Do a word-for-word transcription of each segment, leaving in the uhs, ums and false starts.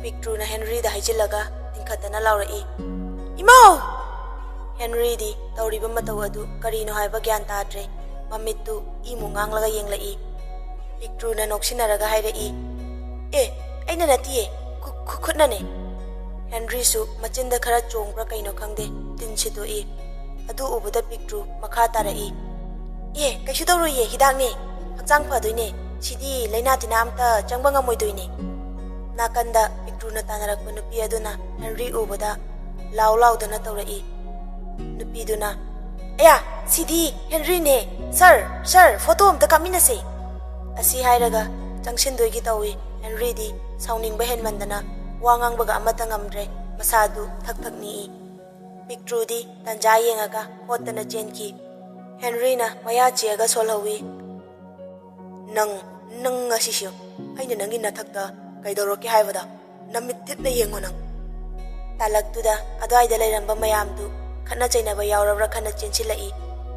ꯄꯤꯛꯇ꯭ꯔꯨꯅ ꯍꯦꯟꯔꯤꯗ ꯍꯩꯖꯤꯜꯂꯒ ꯇꯤꯡꯈꯠꯇꯅ ꯂꯥꯎꯔꯛꯏ, "ꯏꯃꯧ!" ꯍꯦꯟꯔꯤꯗꯤ ꯇꯧꯔꯤꯕ ꯃꯇꯧ ꯑꯗꯨ ꯀꯔꯤꯅꯣ ꯍꯥꯏꯕ ꯒ꯭ꯌꯥꯟ ꯇꯥꯗ꯭ꯔꯦ꯫ ꯃꯃꯤꯠꯇꯨ ꯏꯃꯨ ꯉꯥꯡꯂꯒ ꯌꯦꯡꯂꯛꯏ꯫ ꯄꯤꯛꯇ꯭ꯔꯨꯅ ꯅꯣꯛꯁꯤꯟꯅꯔꯒ ꯍꯥꯏꯔꯛꯏ, "ꯑꯦ, ꯑꯩꯅ ꯅꯠꯇꯤꯌꯦ, ꯈꯨ-, ꯈꯨ-, ꯈꯨꯠꯅꯅꯦ꯫" ꯍꯦꯟꯔꯤꯁꯨ ꯃꯆꯤꯟꯗ ꯈꯔ ꯆꯣꯡꯕ꯭ꯔꯥ ꯀꯩꯅꯣ ꯈꯪꯗꯦ, ꯇꯤꯟ ꯁꯤꯠꯇꯣꯛꯏ꯫ ꯑꯗꯨ ꯎꯕꯗ ꯄꯤꯛꯇ꯭ꯔꯨ ꯃꯈꯥ ꯇꯥꯔꯛꯏ, "ꯑꯦ, ꯀꯩꯁꯨ ꯇꯧꯔꯣꯏꯌꯦ, ꯍꯤꯗꯥꯛꯅꯦ, ꯍꯛꯆꯥꯡ ꯐꯗꯣꯏꯅꯦ, ꯁꯤꯗꯤ ꯂꯥꯏꯅꯥ ꯇꯤꯟꯅꯥ ꯑꯝꯇ ꯆꯪꯕ ꯉꯝꯃꯣꯏꯗꯣꯏꯅꯦ꯫" ꯅꯥꯀꯟꯗ ꯄꯤꯛꯇ꯭ꯔꯨꯅ ꯇꯥꯟꯅꯔꯛꯄ ꯅꯨꯄꯤ ꯑꯗꯨꯅ ꯍꯦꯟꯔꯤ ꯎꯕꯗ ꯂꯥꯎ ꯂꯥꯎꯗꯅ ꯇꯧꯔꯛꯏ꯫ ꯅꯨꯄꯤꯗꯨꯅ, "ꯑꯌꯥ, ꯁꯤꯗꯤ ꯍꯦꯟꯔꯤꯅꯦ꯫ ꯁꯥꯔ, ꯁꯥꯔ, ꯐꯣꯇꯣ ꯑꯝꯇ ꯀꯥꯞꯃꯤꯟꯅꯁꯦ꯫" ꯑꯁꯤ ꯍꯥꯏꯔꯒ ꯆꯪꯁꯤꯟꯗꯣꯏꯒꯤ ꯇꯧꯏ꯫ ꯍꯦꯟꯔꯤꯗꯤ ꯁꯥꯎꯅꯤꯡꯕ ꯍꯦꯟꯃꯟꯗꯅ ꯋꯥ ꯉꯥꯡꯕꯒ ꯑꯃꯠꯇ ꯉꯝꯗ꯭ꯔꯦ꯫ ꯃꯁꯥꯗꯨ ꯊꯛ ꯊꯛ ꯅꯤꯛꯏ꯫ ꯄꯤꯛꯇ꯭ꯔꯨꯗꯤ ꯇꯟꯖꯥ ꯌꯦꯡꯉꯒ ꯍꯣꯠꯇꯅ ꯆꯦꯟꯈꯤ꯫ ꯍꯦꯟꯔꯤꯅ ꯃꯌꯥ ꯆꯤꯛꯑꯒ ꯁꯣꯜꯍꯧꯏ꯫ "ꯅꯪ, ꯅꯪ ꯉꯁꯤꯁꯨ ꯑꯩꯅ ꯅꯪꯒꯤ ꯅꯊꯛꯇ ꯀꯩꯗꯧꯔꯛꯀꯦ ꯍꯥꯏꯕꯗ ꯅꯃꯤꯠ ꯊꯤꯠꯅ ꯌꯦꯡꯉꯣ ꯅꯪ꯫" ꯇꯥꯂꯛꯇꯨꯗ ꯑꯗ꯭ꯋꯥꯏꯗ ꯂꯩꯔꯝꯕ ꯃꯌꯥꯝꯗꯨ ꯈꯠꯅ ꯆꯩꯅꯕ ꯌꯥꯎꯔꯕ꯭ꯔꯥ ꯈꯟꯅ ꯆꯦꯟꯁꯤꯜꯂꯛꯏ꯫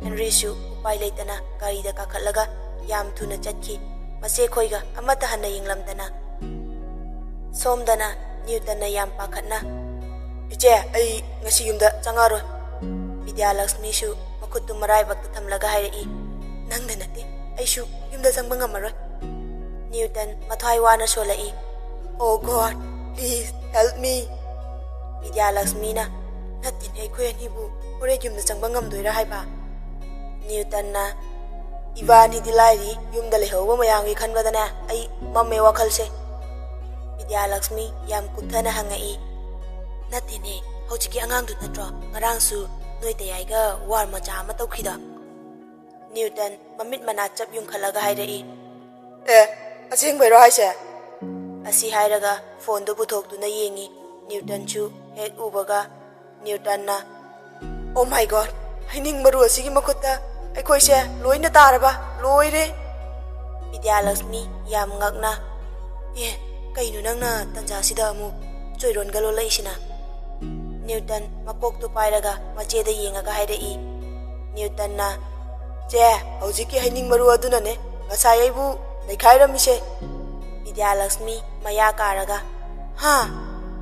ꯍꯦꯟꯔꯤꯁꯨ ꯎꯄꯥꯏ ꯂꯩꯇꯅ ꯒꯥꯔꯤꯗ ꯀꯥꯈꯠꯂꯒ ꯌꯥꯝ ꯊꯨꯅ ꯆꯠꯈꯤ꯫ ꯃꯆꯦꯈꯣꯏꯒ ꯑꯃꯠꯇ ꯍꯟꯅ ꯌꯦꯡꯂꯝꯗꯅ꯫ ꯁꯣꯝꯗꯅ ꯅ꯭ꯌꯨꯇꯟꯅ ꯌꯥꯝ ꯄꯥꯈꯠꯅ, "ꯏꯆꯦ, ꯑꯩ ꯉꯁꯤ ꯌꯨꯝꯗ ꯆꯪꯉꯛꯑꯔꯣꯏ꯫" ꯕꯤꯗ꯭ꯌꯥꯂꯛꯁꯃꯤꯁꯨ ꯃꯈꯨꯠꯇꯨ ꯃꯔꯥꯏꯕꯛꯇ ꯊꯝꯂꯒ ꯍꯥꯏꯔꯛꯏ, "ꯅꯪꯗ ꯅꯠꯇꯦ, ꯑꯩꯁꯨ ꯌꯨꯝꯗ ꯆꯪꯕ ꯉꯝꯃꯔꯣꯏ꯫" ꯅ꯭ꯌꯨꯇꯟ ꯃꯊ꯭ꯋꯥꯏ ꯋꯥꯅ ꯁꯣꯜꯂꯛꯏ, "Oh God, please help me꯫" ꯕꯤꯗ꯭ꯌꯥꯂꯛꯁꯃꯤꯅ, "ꯅꯠꯇꯦꯅꯦ, ꯑꯩꯈꯣꯏ ꯑꯅꯤꯕꯨ ꯍꯣꯔꯦꯟ ꯌꯨꯝꯗ ꯆꯪꯕ ꯉꯝꯗꯣꯏꯔꯥ ꯍꯥꯏꯕ?" ꯅ꯭ꯌꯨꯇꯟꯅ, "ꯏꯕꯥꯅꯤꯗꯤ ꯂꯥꯏꯔꯤ, ꯌꯨꯝꯗ ꯂꯩꯍꯧꯕ ꯃꯌꯥꯝꯒꯤ ꯈꯟꯕꯗꯅꯦ ꯑꯩ ꯃꯝꯃꯦ ꯋꯥꯈꯜꯁꯦ꯫" ꯕꯤꯗ꯭ꯌꯥꯂꯛꯁꯃꯤ ꯌꯥꯝ ꯀꯨꯞꯊꯅ ꯍꯪꯉꯛꯏ, "ꯅꯠꯇꯦꯅꯦ, ꯍꯧꯖꯤꯛꯀꯤ ꯑꯉꯥꯡꯗꯨ ꯅꯠꯇ꯭ꯔꯣ ꯉꯔꯥꯡꯁꯨ ꯅꯣꯏ ꯇꯌꯥꯏꯒ ꯋꯥꯔ ꯃꯆꯥ ꯑꯃ ꯇꯧꯈꯤꯗꯣ?" ꯅ꯭ꯌꯨꯇꯟ ꯃꯃꯤꯠ ꯃꯅꯥ ꯆꯞ ꯌꯨꯡꯈꯠꯂꯒ ꯍꯥꯏꯔꯛꯏ, "ꯑꯦ, ꯑꯁꯦꯡꯕꯩꯔꯣ ꯍꯥꯏꯁꯦ?" ꯑꯁꯤ ꯍꯥꯏꯔꯒ ꯐꯣꯟꯗꯨ ꯄꯨꯊꯣꯛꯇꯨꯅ ꯌꯦꯡꯉꯤ꯫ ꯅ꯭ꯌꯨꯇꯟꯁꯨ ꯍꯦꯛ ꯎꯕꯒ ꯅ꯭ꯌꯨꯇꯟꯅ, "Oh my God, ꯍꯩꯅꯤꯡ ꯃꯔꯨ ꯑꯁꯤꯒꯤ ꯃꯈꯨꯠꯇ ꯑꯩꯈꯣꯏꯁꯦ ꯂꯣꯏꯅ ꯇꯥꯔꯕ, ꯂꯣꯏꯔꯦ!" ꯕꯤꯗ꯭ꯌꯥꯂꯛꯁꯃꯤ ꯌꯥꯝ ꯉꯛꯅ, "ꯑꯦ, ꯀꯩꯅꯣ ꯅꯪꯅ ꯇꯟꯖꯥꯁꯤꯗ ꯑꯃꯨꯛ ꯆꯣꯏꯔꯣꯟꯒ ꯂꯣꯜꯂꯛꯏꯁꯤꯅ?" ꯅ꯭ꯌꯨꯇꯟ ꯃꯀꯣꯛꯇꯨ ꯄꯥꯏꯔꯒ ꯃꯆꯦꯗ ꯌꯦꯡꯉꯒ ꯍꯥꯏꯔꯛꯏ꯫ ꯅ꯭ꯌꯨꯇꯟꯅ, "ꯆꯦ, ꯍꯧꯖꯤꯛꯀꯤ ꯍꯩꯅꯤꯡ ꯃꯔꯨ ꯑꯗꯨꯅꯅꯦ ꯉꯁꯥꯏ ꯑꯩꯕꯨ ꯅꯩꯈꯥꯏꯔꯝꯃꯤꯁꯦ꯫" ꯕꯤꯗ꯭ꯌꯥꯂꯛꯁꯃꯤ ꯃꯌꯥ ꯀꯥꯔꯒ, ꯍꯥ?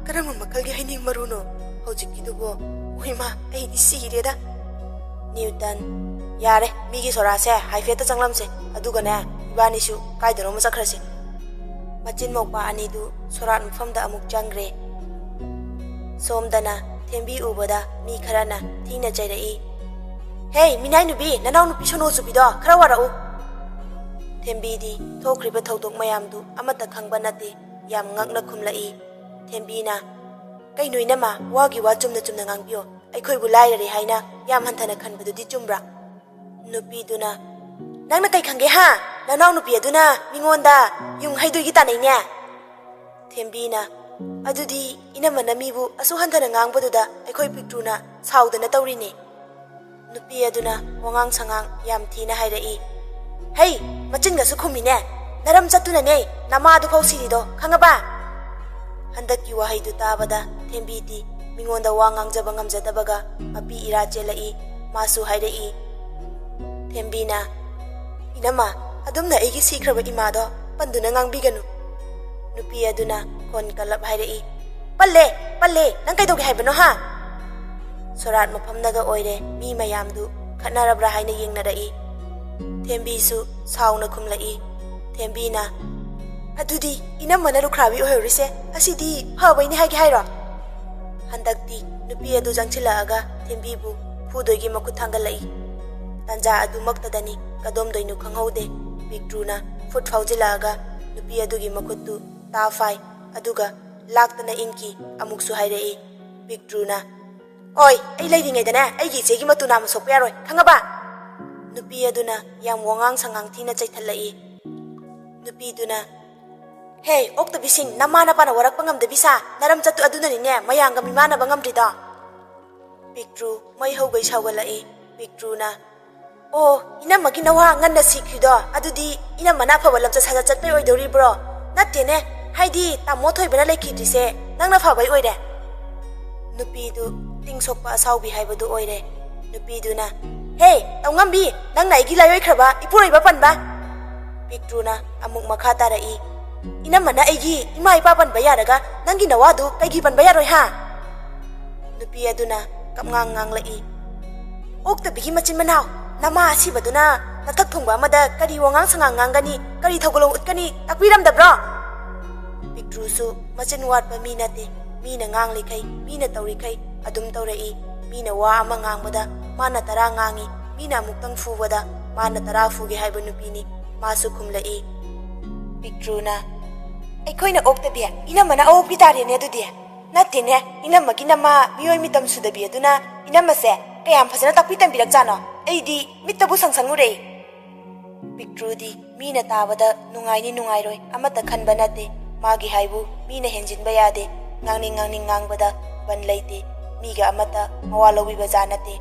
ꯀꯔꯝꯕ ꯃꯈꯜꯒꯤ ꯍꯩꯅꯤꯡ ꯃꯔꯨꯅꯣ ꯍꯧꯖꯤꯛꯀꯤꯗꯨꯕꯣ? ꯎꯏꯃꯥ, ꯑꯩꯗꯤ ꯁꯤꯔꯦꯗ꯫ ꯅ꯭ꯌꯨꯇꯟ, ꯌꯥꯔꯦ, ꯃꯤꯒꯤ ꯁꯣꯔꯥꯁꯦ ꯍꯥꯏꯐꯦꯠꯇ ꯆꯪꯂꯝꯁꯦ, ꯑꯗꯨꯒꯅꯦ, ꯏꯕꯥꯅꯤꯁꯨ ꯀꯥꯏꯗꯅꯣꯃ ꯆꯠꯈ꯭ꯔꯁꯦ꯫ ꯃꯆꯤꯟ ꯃꯧꯄꯥ ꯑꯅꯤꯗꯨ ꯁꯣꯔꯥꯠ ꯃꯐꯝꯗ ꯑꯃꯨꯛ ꯆꯪꯈ꯭ꯔꯦ꯫ ꯁꯣꯝꯗꯅ ꯊꯦꯝꯕꯤ ꯎꯕꯗ ꯃꯤ ꯈꯔꯅ ꯊꯤꯅ ꯆꯩꯔꯛꯏ꯫ "ꯍꯦ, ꯃꯤꯅꯥꯏ ꯅꯨꯄꯤ, ꯅꯅꯥꯎ ꯅꯨꯄꯤ ꯁꯣꯅꯣ ꯆꯨꯕꯤꯗꯣ ꯈꯔ ꯋꯥꯔꯛꯎ!" ꯊꯦꯝꯕꯤꯗꯤ ꯊꯣꯛꯈ꯭ꯔꯤꯕ ꯊꯧꯗꯣꯛ ꯃꯌꯥꯝꯗꯨ ꯑꯃꯠꯇ ꯈꯪꯕ ꯅꯠꯇꯦ, ꯌꯥꯝ ꯉꯛꯅ ꯈꯨꯝꯂꯛꯏ꯫ ꯊꯦꯝꯕꯤꯅ, "ꯀꯩꯅꯣ ꯏꯅꯝꯃ, ꯋꯥꯒꯤ ꯋꯥ ꯆꯨꯝꯅ ꯆꯨꯝꯅ ꯉꯥꯡꯕꯤꯌꯣ꯫ ꯑꯩꯈꯣꯏꯕꯨ ꯂꯥꯏꯔꯔꯦ ꯍꯥꯏꯅ ꯌꯥꯝ ꯍꯟꯊꯅ ꯈꯟꯕꯗꯨꯗꯤ ꯆꯨꯝꯕ꯭ꯔꯥ?" ꯅꯨꯄꯤꯗꯨꯅ, "ꯅꯪꯅ ꯀꯩ ꯈꯪꯒꯦ ꯍꯥ? ꯅꯅꯥꯎ ꯅꯨꯄꯤ ꯑꯗꯨꯅ ꯃꯤꯉꯣꯟꯗ ꯌꯨꯝ ꯍꯩꯗꯣꯏꯒꯤ ꯇꯥꯟꯅꯩꯅꯦ?" ꯊꯦꯝꯕꯤꯅ, "ꯑꯗꯨꯗꯤ ꯏꯅꯝꯃꯅ ꯃꯤꯕꯨ ꯑꯁꯨꯛ ꯍꯟꯊꯅ ꯉꯥꯡꯕꯗꯨꯗ ꯑꯩꯈꯣꯏ ꯄꯤꯛꯇ꯭ꯔꯨꯅ ꯁꯥꯎꯗꯅ ꯇꯧꯔꯤꯅꯦ꯫" ꯅꯨꯄꯤ ꯑꯗꯨꯅ ꯋꯥꯉꯥꯡ ꯁꯉꯥꯡ ꯌꯥꯝ ꯊꯤꯅ ꯍꯥꯏꯔꯛꯏ꯫ "ꯍꯩ, ꯃꯆꯤꯟꯒꯁꯨ ꯈꯨꯝꯃꯤꯅꯦ꯫ ꯅꯔꯝ ꯆꯠꯇꯨꯅꯅꯦ ꯅꯃꯥꯗꯨ ꯐꯥꯎ ꯁꯤꯔꯤꯗꯣ, ꯈꯪꯉꯕ?" ꯍꯟꯗꯛꯀꯤ ꯋꯥꯍꯩꯗꯨ ꯇꯥꯕꯗ ꯊꯦꯝꯕꯤꯗꯤ ꯃꯤꯉꯣꯟꯗ ꯋꯥ ꯉꯥꯡꯖꯕ ꯉꯝꯖꯗꯕꯒ ꯃꯄꯤ ꯏꯔꯥ ꯆꯦꯜꯂꯛꯏ꯫ ꯃꯥꯁꯨ ꯍꯥꯏꯔꯛꯏ꯫ ꯊꯦꯝꯕꯤꯅ, "ꯏꯅꯝꯃ, ꯑꯗꯨꯝꯅ ꯑꯩꯒꯤ ꯁꯤꯈ꯭ꯔꯕ ꯏꯃꯥꯗꯣ ꯄꯟꯗꯨꯅ ꯉꯥꯡꯕꯤꯒꯅꯨ꯫" ꯅꯨꯄꯤ ꯑꯗꯨꯅ ꯈꯣꯟ ꯀꯜꯂꯞ ꯍꯥꯏꯔꯛꯏ꯫ "ꯄꯜꯂꯦ, ꯄꯜꯂꯦ, ꯅꯪ ꯀꯩꯗꯧꯒꯦ ꯍꯥꯏꯕꯅꯣ ꯍꯥ?" ꯁꯣꯔꯥꯠ ꯃꯐꯝꯗꯒ ꯑꯣꯏꯔꯦ, ꯃꯤ ꯃꯌꯥꯝꯗꯨ ꯈꯠꯅꯔꯕ꯭ꯔꯥ ꯍꯥꯏꯅ ꯌꯦꯡꯅꯔꯛꯏ꯫ ꯊꯦꯝꯕꯤꯁꯨ ꯁꯥꯎꯅ ꯈꯨꯝꯂꯛꯏ꯫ ꯊꯦꯝꯕꯤꯅ, "ꯑꯗꯨꯗꯤ ꯏꯅꯝꯃꯅ ꯂꯨꯈ꯭ꯔꯥꯕꯤ ꯑꯣꯏꯍꯧꯔꯤꯁꯦ ꯑꯁꯤꯗꯤ ꯐꯕꯩꯅꯤ ꯍꯥꯏꯒꯦ ꯍꯥꯏꯔꯣ?" ꯍꯟꯗꯛꯇꯤ ꯅꯨꯄꯤ ꯑꯗꯨ ꯆꯪꯁꯤꯜꯂꯛꯑꯒ ꯊꯦꯝꯕꯤꯕꯨ ꯐꯨꯗꯣꯏꯒꯤ ꯃꯈꯨꯠ ꯊꯥꯡꯒꯠꯂꯛꯏ꯫ ꯇꯥꯟꯖꯥ ꯑꯗꯨꯃꯛꯇꯗꯅꯤ ꯀꯗꯣꯝꯗꯣꯏꯅꯣ ꯈꯪꯍꯧꯗꯦ, ꯄꯤꯛꯇ꯭ꯔꯨꯅ ꯐꯨꯠ ꯐꯥꯎꯖꯤꯜꯂꯛꯑꯒ ꯅꯨꯄꯤ ꯑꯗꯨꯒꯤ ꯃꯈꯨꯠꯇꯨ ꯇꯥ ꯐꯥꯏ, ꯑꯗꯨꯒ ꯂꯥꯛꯇꯅ ꯏꯟꯈꯤ꯫ ꯑꯃꯨꯛꯁꯨ ꯍꯥꯏꯔꯛꯏ꯫ ꯄꯤꯛꯇ꯭ꯔꯨꯅ, "ꯑꯣꯏ, ꯑꯩ ꯂꯩꯔꯤꯉꯩꯗꯅꯦ ꯑꯩꯒꯤ ꯏꯆꯦꯒꯤ ꯃꯇꯨ ꯅꯥꯝꯃ ꯁꯣꯛꯄ ꯌꯥꯔꯣꯏ, ꯈꯪꯉꯕ?" ꯅꯨꯄꯤ ꯑꯗꯨꯅ ꯌꯥꯝ ꯋꯥꯉꯥꯡ ꯁꯉꯥꯡ ꯊꯤꯅ ꯆꯩꯊꯠꯂꯛꯏ꯫ ꯅꯨꯄꯤꯗꯨꯅ, "ꯍꯦ, ꯑꯣꯛꯇꯕꯤꯁꯤꯡ, ꯅꯃꯥ ꯅꯄꯥꯅ ꯋꯥꯔꯛꯄ ꯉꯝꯗꯕꯤ ꯁꯥ ꯅꯔꯝ ꯆꯠꯇꯨ ꯑꯗꯨꯅꯅꯤꯅꯦ ꯃꯌꯥꯝꯒ ꯃꯤꯃꯥꯟꯅꯕ ꯉꯝꯗ꯭ꯔꯤꯗꯣ꯫" ꯄꯤꯛꯇ꯭ꯔꯨ ꯃꯩ ꯍꯧꯒꯩ ꯁꯥꯎꯒꯠꯂꯛꯏ꯫ ꯄꯤꯛꯇ꯭ꯔꯨꯅ, "ꯑꯣ, ꯏꯅꯝꯃꯒꯤ ꯅꯋꯥ ꯉꯟꯅ ꯁꯤꯈ꯭ꯔꯤꯗꯣ, ꯑꯗꯨꯗꯤ ꯏꯅꯝꯃꯅ ꯑꯐꯕ ꯂꯝꯆꯠ ꯁꯥꯖꯠ ꯆꯠꯄꯩ ꯑꯣꯏꯗꯧꯔꯤꯕ꯭ꯔꯣ? ꯅꯠꯇꯦꯅꯦ, ꯍꯥꯏꯗꯤ ꯇꯥꯃꯣ ꯊꯣꯏꯕꯅ ꯂꯩꯈꯤꯗ꯭ꯔꯤꯁꯦ ꯅꯪꯅ ꯐꯕꯩ ꯑꯣꯏꯔꯦ꯫" ꯅꯨꯄꯤꯗꯨ ꯇꯤꯡ ꯁꯣꯛꯄ ꯑꯁꯥꯎꯕꯤ ꯍꯥꯏꯕꯗꯨ ꯑꯣꯏꯔꯦ꯫ ꯅꯨꯄꯤꯗꯨꯅ, "ꯍꯦ, ꯇꯧꯉꯝꯕꯤ, ꯅꯪꯅ ꯑꯩꯒꯤ ꯂꯥꯏꯑꯣꯏꯈ꯭ꯔꯕ ꯏꯄꯨꯔꯣꯏꯕ ꯄꯟꯕ?" ꯄꯤꯛꯇ꯭ꯔꯨꯅ ꯑꯃꯨꯛ ꯃꯈꯥ ꯇꯥꯔꯛꯏ꯫ "ꯏꯅꯝꯃꯅ ꯑꯩꯒꯤ ꯏꯃꯥ ꯏꯄꯥ ꯄꯟꯕ ꯌꯥꯔꯒ ꯅꯪꯒꯤ ꯅꯋꯥꯗꯨ ꯀꯩꯒꯤ ꯄꯟꯕ ꯌꯥꯔꯣꯏ ꯍꯥ?" ꯅꯨꯄꯤ ꯑꯗꯨꯅ ꯀꯞꯉꯥꯡ ꯉꯥꯡꯂꯛꯏ꯫ "ꯑꯣꯛꯇꯕꯤꯒꯤ ꯃꯆꯤꯟ ꯃꯅꯥꯎ, ꯅꯃꯥ ꯑꯁꯤꯕꯗꯨꯅ ꯅꯊꯛ ꯊꯣꯡꯕ ꯑꯃꯗ ꯀꯔꯤ ꯋꯥꯉꯥꯡ ꯁꯉꯥꯡ ꯉꯥꯡꯒꯅꯤ, ꯀꯔꯤ ꯊꯧꯒꯜꯂꯣꯟ ꯎꯠꯀꯅꯤ ꯇꯥꯛꯄꯤꯔꯝꯗꯕ꯭ꯔꯣ?" ꯄꯤꯛꯇ꯭ꯔꯨꯁꯨ ꯃꯆꯤꯟ ꯋꯥꯠꯄ ꯃꯤ ꯅꯠꯇꯦ꯫ ꯃꯤꯅ ꯉꯥꯡꯂꯤꯈꯩ, ꯃꯤꯅ ꯇꯧꯔꯤꯈꯩ ꯑꯗꯨꯝ ꯇꯧꯔꯛꯏ꯫ ꯃꯤꯅ ꯋꯥ ꯑꯃ ꯉꯥꯡꯕꯗ ꯃꯥꯅ ꯇꯔꯥ ꯉꯥꯡꯏ, ꯃꯤꯅ ꯑꯃꯨꯛꯇꯪ ꯐꯨꯕꯗ ꯃꯥꯅ ꯇꯔꯥ ꯐꯨꯒꯦ ꯍꯥꯏꯕ ꯅꯨꯄꯤꯅꯤ꯫ ꯃꯥꯁꯨ ꯈꯨꯝꯂꯛꯏ꯫ ꯄꯤꯛꯇ꯭ꯔꯨꯅ, "ꯑꯩꯈꯣꯏꯅ ꯑꯣꯛꯇꯕꯤ, ꯏꯅꯝꯃꯅ ꯑꯑꯣꯛꯄꯤ ꯇꯥꯔꯦꯅꯦ ꯑꯗꯨꯗꯤ?" "ꯅꯠꯇꯦꯅꯦ, ꯏꯅꯝꯃꯒꯤ ꯅꯃꯥ ꯃꯤꯑꯣꯏ ꯃꯤꯇꯝ ꯁꯨꯗꯕꯤ ꯑꯗꯨꯅ ꯏꯅꯝꯃꯁꯦ ꯀꯌꯥꯝ ꯐꯖꯅ ꯇꯥꯛꯄꯤ ꯇꯝꯕꯤꯔꯛꯖꯥꯠꯅꯣ? ꯑꯩꯗꯤ ꯃꯤꯠꯇꯕꯨ ꯁꯪꯁꯪꯉꯨꯔꯦ꯫" ꯄꯤꯛꯇ꯭ꯔꯨꯗꯤ ꯃꯤꯅ ꯇꯥꯕꯗ ꯅꯨꯡꯉꯥꯏꯅꯤ ꯅꯨꯡꯉꯥꯏꯔꯣꯏ ꯑꯃꯠꯇ ꯈꯟꯕ ꯅꯠꯇꯦ꯫ ꯃꯥꯒꯤ ꯍꯥꯏꯕꯨ ꯃꯤꯅ ꯍꯦꯟꯖꯤꯟꯕ ꯌꯥꯗꯦ꯫ ꯉꯥꯡꯅꯤꯡ ꯉꯥꯡꯅꯤꯡ ꯉꯥꯡꯕꯗ ꯕꯟ ꯂꯩꯇꯦ꯫ ꯃꯤꯒ ꯑꯃꯠꯇ ꯃꯋꯥ ꯂꯧꯕꯤꯕ ꯖꯥꯠ ꯅꯠꯇꯦ꯫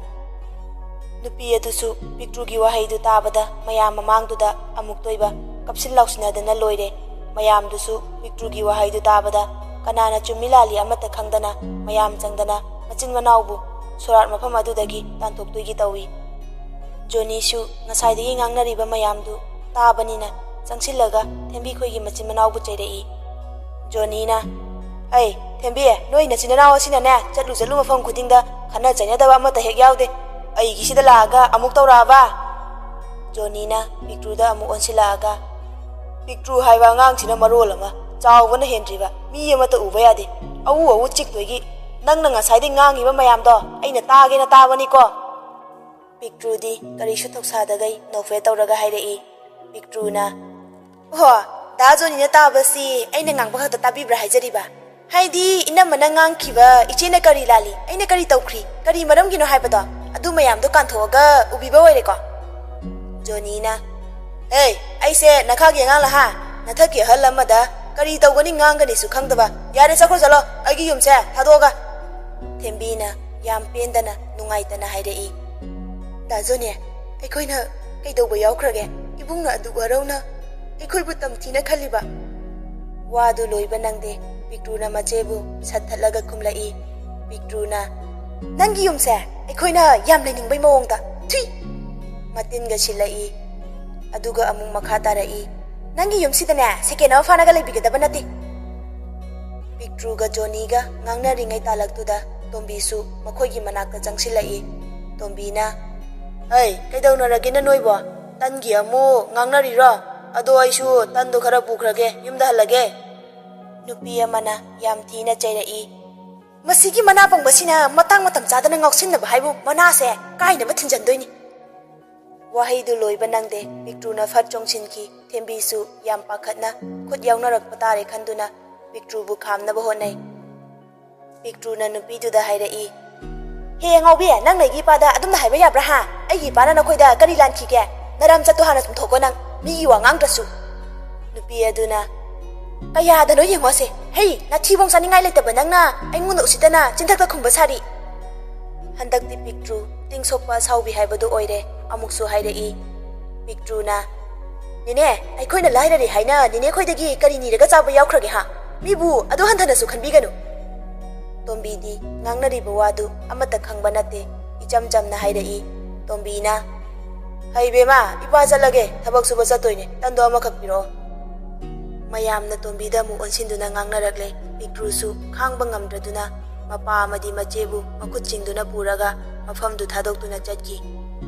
ꯅꯨꯄꯤ ꯑꯗꯨꯁꯨ ꯄꯤꯛꯇ꯭ꯔꯨꯒꯤ ꯋꯥꯍꯩꯗꯨ ꯇꯥꯕꯗ ꯃꯌꯥꯝ ꯃꯃꯥꯡꯗꯨꯗ ꯑꯃꯨꯛꯇ ꯑꯣꯏꯕ ꯀꯞꯁꯤꯟ ꯂꯥꯎꯁꯤꯟꯅꯗꯅ ꯂꯣꯏꯔꯦ꯫ ꯃꯌꯥꯝꯗꯨꯁꯨ ꯄꯤꯛꯇ꯭ꯔꯨꯒꯤ ꯋꯥꯍꯩꯗꯨ ꯇꯥꯕꯗ ꯀꯅꯥꯅ ꯆꯨꯝꯃꯤ ꯂꯥꯜꯂꯤ ꯑꯃꯠꯇ ꯈꯪꯗꯅ ꯃꯌꯥꯝ ꯆꯪꯗꯅ ꯃꯆꯤꯟ ꯃꯅꯥꯎꯕꯨ ꯁꯣꯔꯥꯠ ꯃꯐꯝ ꯑꯗꯨꯗꯒꯤ ꯇꯥꯟꯊꯣꯛꯇꯣꯏꯒꯤ ꯇꯧꯏ꯫ ꯖꯣꯅꯤꯁꯨ ꯉꯁꯥꯏꯗꯒꯤ ꯉꯥꯡꯅꯔꯤꯕ ꯃꯌꯥꯝꯗꯨ ꯇꯥꯕꯅꯤꯅ ꯆꯪꯁꯤꯜꯂꯒ ꯊꯦꯝꯕꯤꯈꯣꯏꯒꯤ ꯃꯆꯤꯟ ꯃꯅꯥꯎꯕꯨ ꯆꯩꯔꯛꯏ꯫ ꯖꯣꯅꯤꯅ, "ꯍꯩ, ꯊꯦꯝꯕꯤ, ꯅꯣꯏ ꯅꯆꯤꯟ ꯅꯅꯥꯎ ꯑꯁꯤꯅꯅꯦ, ꯆꯠꯂꯨ ꯆꯠꯂꯨ ꯃꯐꯝ ꯈꯨꯗꯤꯡꯗ ꯈꯠꯅ ꯆꯩꯅꯗꯕ ꯑꯃꯠꯇ ꯍꯦꯛ ꯌꯥꯎꯗꯦ꯫ ꯑꯩꯒꯤꯁꯤꯗ ꯂꯥꯛꯑꯒ ꯑꯃꯨꯛ ꯇꯧꯔꯛꯑꯕ?" ꯖꯣꯅꯤꯅ ꯄꯤꯛꯇ꯭ꯔꯨꯗ ꯑꯃꯨꯛ ꯑꯣꯟꯁꯤꯜꯂꯛꯑꯒ, "ꯄꯤꯛꯇ꯭ꯔꯨ ꯍꯥꯏꯕ ꯑꯉꯥꯡꯁꯤꯅ ꯃꯔꯣꯜ ꯑꯃ ꯆꯥꯎꯕꯅ ꯍꯦꯟꯗ꯭ꯔꯤꯕ, ꯃꯤ ꯑꯃꯠꯇ ꯎꯕ ꯌꯥꯗꯦ꯫ ꯑꯎ ꯑꯎ ꯆꯤꯛꯇꯣꯏꯒꯤ꯫ ꯅꯪꯅ ꯉꯁꯥꯏꯗꯩ ꯉꯥꯡꯉꯤꯕ ꯃꯌꯥꯝꯗꯣ ꯑꯩꯅ ꯇꯥꯒꯦꯅ ꯇꯥꯕꯅꯤꯀꯣ꯫" ꯄꯤꯛꯇ꯭ꯔꯨꯗꯤ ꯀꯔꯤꯁꯨ ꯊꯧꯁꯥꯗꯒꯩ ꯅꯣꯛꯐꯦꯠ ꯇꯧꯔꯒ ꯍꯥꯏꯔꯛꯏ꯫ ꯄꯤꯛꯇ꯭ꯔꯨꯅ, "ꯑꯣꯍꯣ, ꯗꯥ ꯖꯣꯅꯤꯅ ꯇꯥꯕꯁꯤ ꯑꯩꯅ ꯉꯥꯡꯕ ꯈꯛꯇ ꯇꯥꯕꯤꯕ꯭ꯔꯥ ꯍꯥꯏꯖꯔꯤꯕ? ꯍꯥꯏꯗꯤ ꯏꯅꯝꯃꯅ ꯉꯥꯡꯈꯤꯕ ꯏꯆꯦꯅ ꯀꯔꯤ ꯂꯥꯜꯂꯤ, ꯑꯩꯅ ꯀꯔꯤ ꯇꯧꯈ꯭ꯔꯤ, ꯀꯔꯤ ꯃꯔꯝꯒꯤꯅꯣ ꯍꯥꯏꯕꯗꯣ ꯑꯗꯨ ꯃꯌꯥꯝꯗꯣ ꯀꯥꯟꯊꯣꯛꯑꯒ ꯎꯕꯤꯕ ꯑꯣꯏꯔꯦꯀꯣ?" ꯖꯣꯅꯤꯅ, "ꯍꯦ, ꯑꯩꯁꯦ ꯅꯈꯥꯒꯤ ꯑꯉꯥꯡ ꯂꯍꯥ? ꯅꯊꯛꯀꯤ ꯑꯍꯜ ꯑꯃꯗ ꯀꯔꯤ ꯇꯧꯒꯅꯤ ꯉꯥꯡꯒꯅꯤꯁꯨ ꯈꯪꯗꯕ꯫ ꯌꯥꯔꯦ, ꯆꯠꯈ꯭ꯔꯣ ꯆꯠꯂꯣ, ꯑꯩꯒꯤ ꯌꯨꯝꯁꯦ ꯊꯥꯗꯣꯛꯑꯒ꯫" ꯊꯦꯝꯕꯤꯅ ꯌꯥꯝ ꯄꯦꯟꯗꯅ ꯅꯨꯡꯉꯥꯏꯇꯅ ꯍꯥꯏꯔꯛꯏ꯫ "ꯗꯥ ꯖꯣꯅꯤ, ꯑꯩꯈꯣꯏꯅ ꯀꯩꯗꯧꯕ ꯌꯥꯎꯈ꯭ꯔꯒꯦ? ꯏꯕꯨꯡꯅ ꯑꯗꯨꯛ ꯋꯥꯔꯧꯅ ꯑꯩꯈꯣꯏꯕꯨ ꯇꯝꯊꯤꯅ ꯈꯜꯂꯤꯕ?" ꯋꯥꯗꯨ ꯂꯣꯏꯕ ꯅꯪꯗꯦ꯫ ꯄꯤꯛꯇ꯭ꯔꯨꯅ ꯃꯆꯦꯕꯨ ꯁꯠꯊꯠꯂꯒ ꯈꯨꯝꯂꯛꯏ꯫ ꯄꯤꯛꯇ꯭ꯔꯨꯅ, "ꯅꯪꯒꯤ ꯌꯨꯝꯁꯦ ꯑꯩꯈꯣꯏꯅ ꯌꯥꯝ ꯂꯩꯅꯤꯡꯕꯩ ꯃꯑꯣꯡꯗ, ꯊꯨꯏ!" ꯃꯇꯤꯟꯒ ꯁꯤꯜꯂꯛꯏ꯫ ꯑꯗꯨꯒ ꯑꯃꯨꯛ ꯃꯈꯥ ꯇꯥꯔꯛꯏ꯫ "ꯅꯪꯒꯤ ꯌꯨꯝꯁꯤꯗꯅꯦ ꯁꯦꯀꯦꯟ ꯑꯃ ꯐꯥꯅꯒ ꯂꯩꯕꯤꯒꯗꯕ ꯅꯠꯇꯦ꯫" ꯄꯤꯛꯇ꯭ꯔꯨꯒ ꯖꯣꯅꯤꯒ ꯉꯥꯡꯅꯔꯤꯉꯩ ꯇꯥꯜꯂꯛꯇꯨꯗ ꯇꯣꯝꯕꯤꯁꯨ ꯃꯈꯣꯏꯒꯤ ꯃꯅꯥꯛꯇ ꯆꯪꯁꯤꯜꯂꯛꯏ꯫ ꯇꯣꯝꯕꯤꯅ, "ꯍꯩ, ꯀꯩꯗꯧꯅꯔꯒꯦꯅ ꯅꯣꯏꯕꯣ? ꯇꯟꯒꯤ ꯑꯃꯨꯛ ꯉꯥꯡꯅꯔꯤꯔꯣ? ꯑꯗꯣ ꯑꯩꯁꯨ ꯇꯟꯗꯣ ꯈꯔ ꯄꯨꯈ꯭ꯔꯒꯦ, ꯌꯨꯝꯗ ꯍꯜꯂꯒꯦ꯫" ꯅꯨꯄꯤ ꯑꯃꯅ ꯌꯥꯝ ꯊꯤꯅ ꯆꯩꯔꯛꯏ꯫ "ꯃꯁꯤꯒꯤ ꯃꯅꯥ ꯄꯪꯕꯁꯤꯅ ꯃꯇꯥꯡ ꯃꯇꯝ ꯆꯥꯗꯅ ꯉꯥꯎꯁꯤꯟꯅꯕ ꯍꯥꯏꯕꯨ ꯃꯅꯥꯁꯦ ꯀꯥꯏꯅꯕ ꯊꯤꯟꯖꯟꯗꯣꯏꯅꯤ꯫" ꯋꯥꯍꯩꯗꯨ ꯂꯣꯏꯕ ꯅꯪꯗꯦ, ꯄꯤꯛꯇ꯭ꯔꯨꯅ ꯐꯠ ꯆꯣꯡꯁꯤꯟꯈꯤ꯫ ꯊꯦꯝꯕꯤꯁꯨ ꯌꯥꯝ ꯄꯥꯈꯠꯅ ꯈꯨꯠ ꯌꯥꯎꯅꯔꯛꯄ ꯇꯥꯔꯦ ꯈꯟꯗꯨꯅ ꯄꯤꯛꯇ꯭ꯔꯨꯕꯨ ꯈꯥꯝꯅꯕ ꯍꯣꯠꯅꯩ꯫ ꯄꯤꯛꯇ꯭ꯔꯨꯅ ꯅꯨꯄꯤꯗꯨꯗ ꯍꯥꯏꯔꯛꯏ, "ꯍꯦ ꯑꯉꯥꯎꯕꯤ, ꯅꯪ ꯅꯩꯒꯤ ꯏꯄꯥꯗ ꯑꯗꯨꯝꯅ ꯍꯥꯏꯕ ꯌꯥꯕ꯭ꯔꯥ ꯍꯥ? ꯑꯩꯒꯤ ꯏꯄꯥꯅ ꯅꯈꯣꯏꯗ ꯀꯔꯤ ꯂꯥꯟꯈꯤꯒꯦ? ꯅꯔꯝ ꯆꯠꯇꯨ ꯍꯥꯟꯅ ꯆꯨꯝꯊꯣꯛꯀꯣ ꯅꯪ, ꯃꯤꯒꯤ ꯋꯥ ꯉꯥꯡꯗ꯭ꯔꯁꯨ꯫" ꯅꯨꯄꯤ ꯑꯗꯨꯅ, "ꯀꯌꯥꯗꯅꯣ ꯌꯦꯡꯉꯣꯁꯦ, ꯍꯩ, ꯅꯥꯊꯤꯕꯣꯡ ꯆꯥꯅꯤꯡꯉꯥꯏ ꯂꯩꯇꯕ ꯅꯪꯅ ꯑꯩꯉꯣꯟꯗ ꯎꯁꯤꯠꯇꯅ ꯆꯤꯟꯊꯛꯇ ꯈꯨꯝꯕ ꯁꯥꯔꯤ꯫" ꯍꯟꯗꯛꯇꯤ ꯄꯤꯛꯇ꯭ꯔꯨ ꯇꯤꯡꯁꯣꯛꯄ ꯑꯁꯥꯎꯕꯤ ꯍꯥꯏꯕꯗꯨ ꯑꯣꯏꯔꯦ꯫ ꯑꯃꯨꯛꯁꯨ ꯍꯥꯏꯔꯛꯏ꯫ ꯄꯤꯛꯇ꯭ꯔꯨꯅ, "ꯅꯦꯅꯦ, ꯑꯩꯈꯣꯏꯅ ꯂꯥꯏꯔꯔꯦ ꯍꯥꯏꯅ ꯅꯦꯅꯦ ꯈꯣꯏꯗꯒꯤ ꯀꯔꯤ ꯅꯤꯔꯒ ꯆꯥꯕ ꯌꯥꯎꯈ꯭ꯔꯒꯦ ꯍꯥ? ꯃꯤꯕꯨ ꯑꯗꯨ ꯍꯟꯊꯅꯁꯨ ꯈꯟꯕꯤꯒꯅꯨ꯫" ꯇꯣꯝꯕꯤꯗꯤ ꯉꯥꯡꯅꯔꯤꯕ ꯋꯥꯗꯨ ꯑꯃꯠꯇ ꯈꯪꯕ ꯅꯠꯇꯦ꯫ ꯏꯆꯝ ꯆꯝꯅ ꯍꯥꯏꯔꯛꯏ꯫ ꯇꯣꯝꯕꯤꯅ, "ꯍꯩ ꯕꯦꯝꯃ, ꯏꯄꯥ ꯆꯠꯂꯒꯦ, ꯊꯕꯛ ꯁꯨꯕ ꯆꯠꯇꯣꯏꯅꯦ, ꯇꯟꯗꯣ ꯑꯃꯈꯛ ꯄꯤꯔꯛꯑꯣ꯫" ꯃꯌꯥꯝꯅ ꯇꯣꯝꯕꯤꯗ ꯑꯃꯨꯛ ꯑꯣꯟꯁꯤꯟꯗꯨꯅ ꯉꯥꯡꯅꯔꯛꯂꯦ꯫ ꯄꯤꯛꯇ꯭ꯔꯨꯁꯨ ꯈꯥꯡꯕ ꯉꯝꯗ꯭ꯔꯗꯨꯅ ꯃꯄꯥ ꯑꯃꯗꯤ ꯃꯆꯦꯕꯨ ꯃꯈꯨꯠ ꯆꯤꯡꯗꯨꯅ ꯄꯨꯔꯒ ꯃꯐꯝꯗꯨ ꯊꯥꯗꯣꯛꯇꯨꯅ ꯆꯠꯈꯤ꯫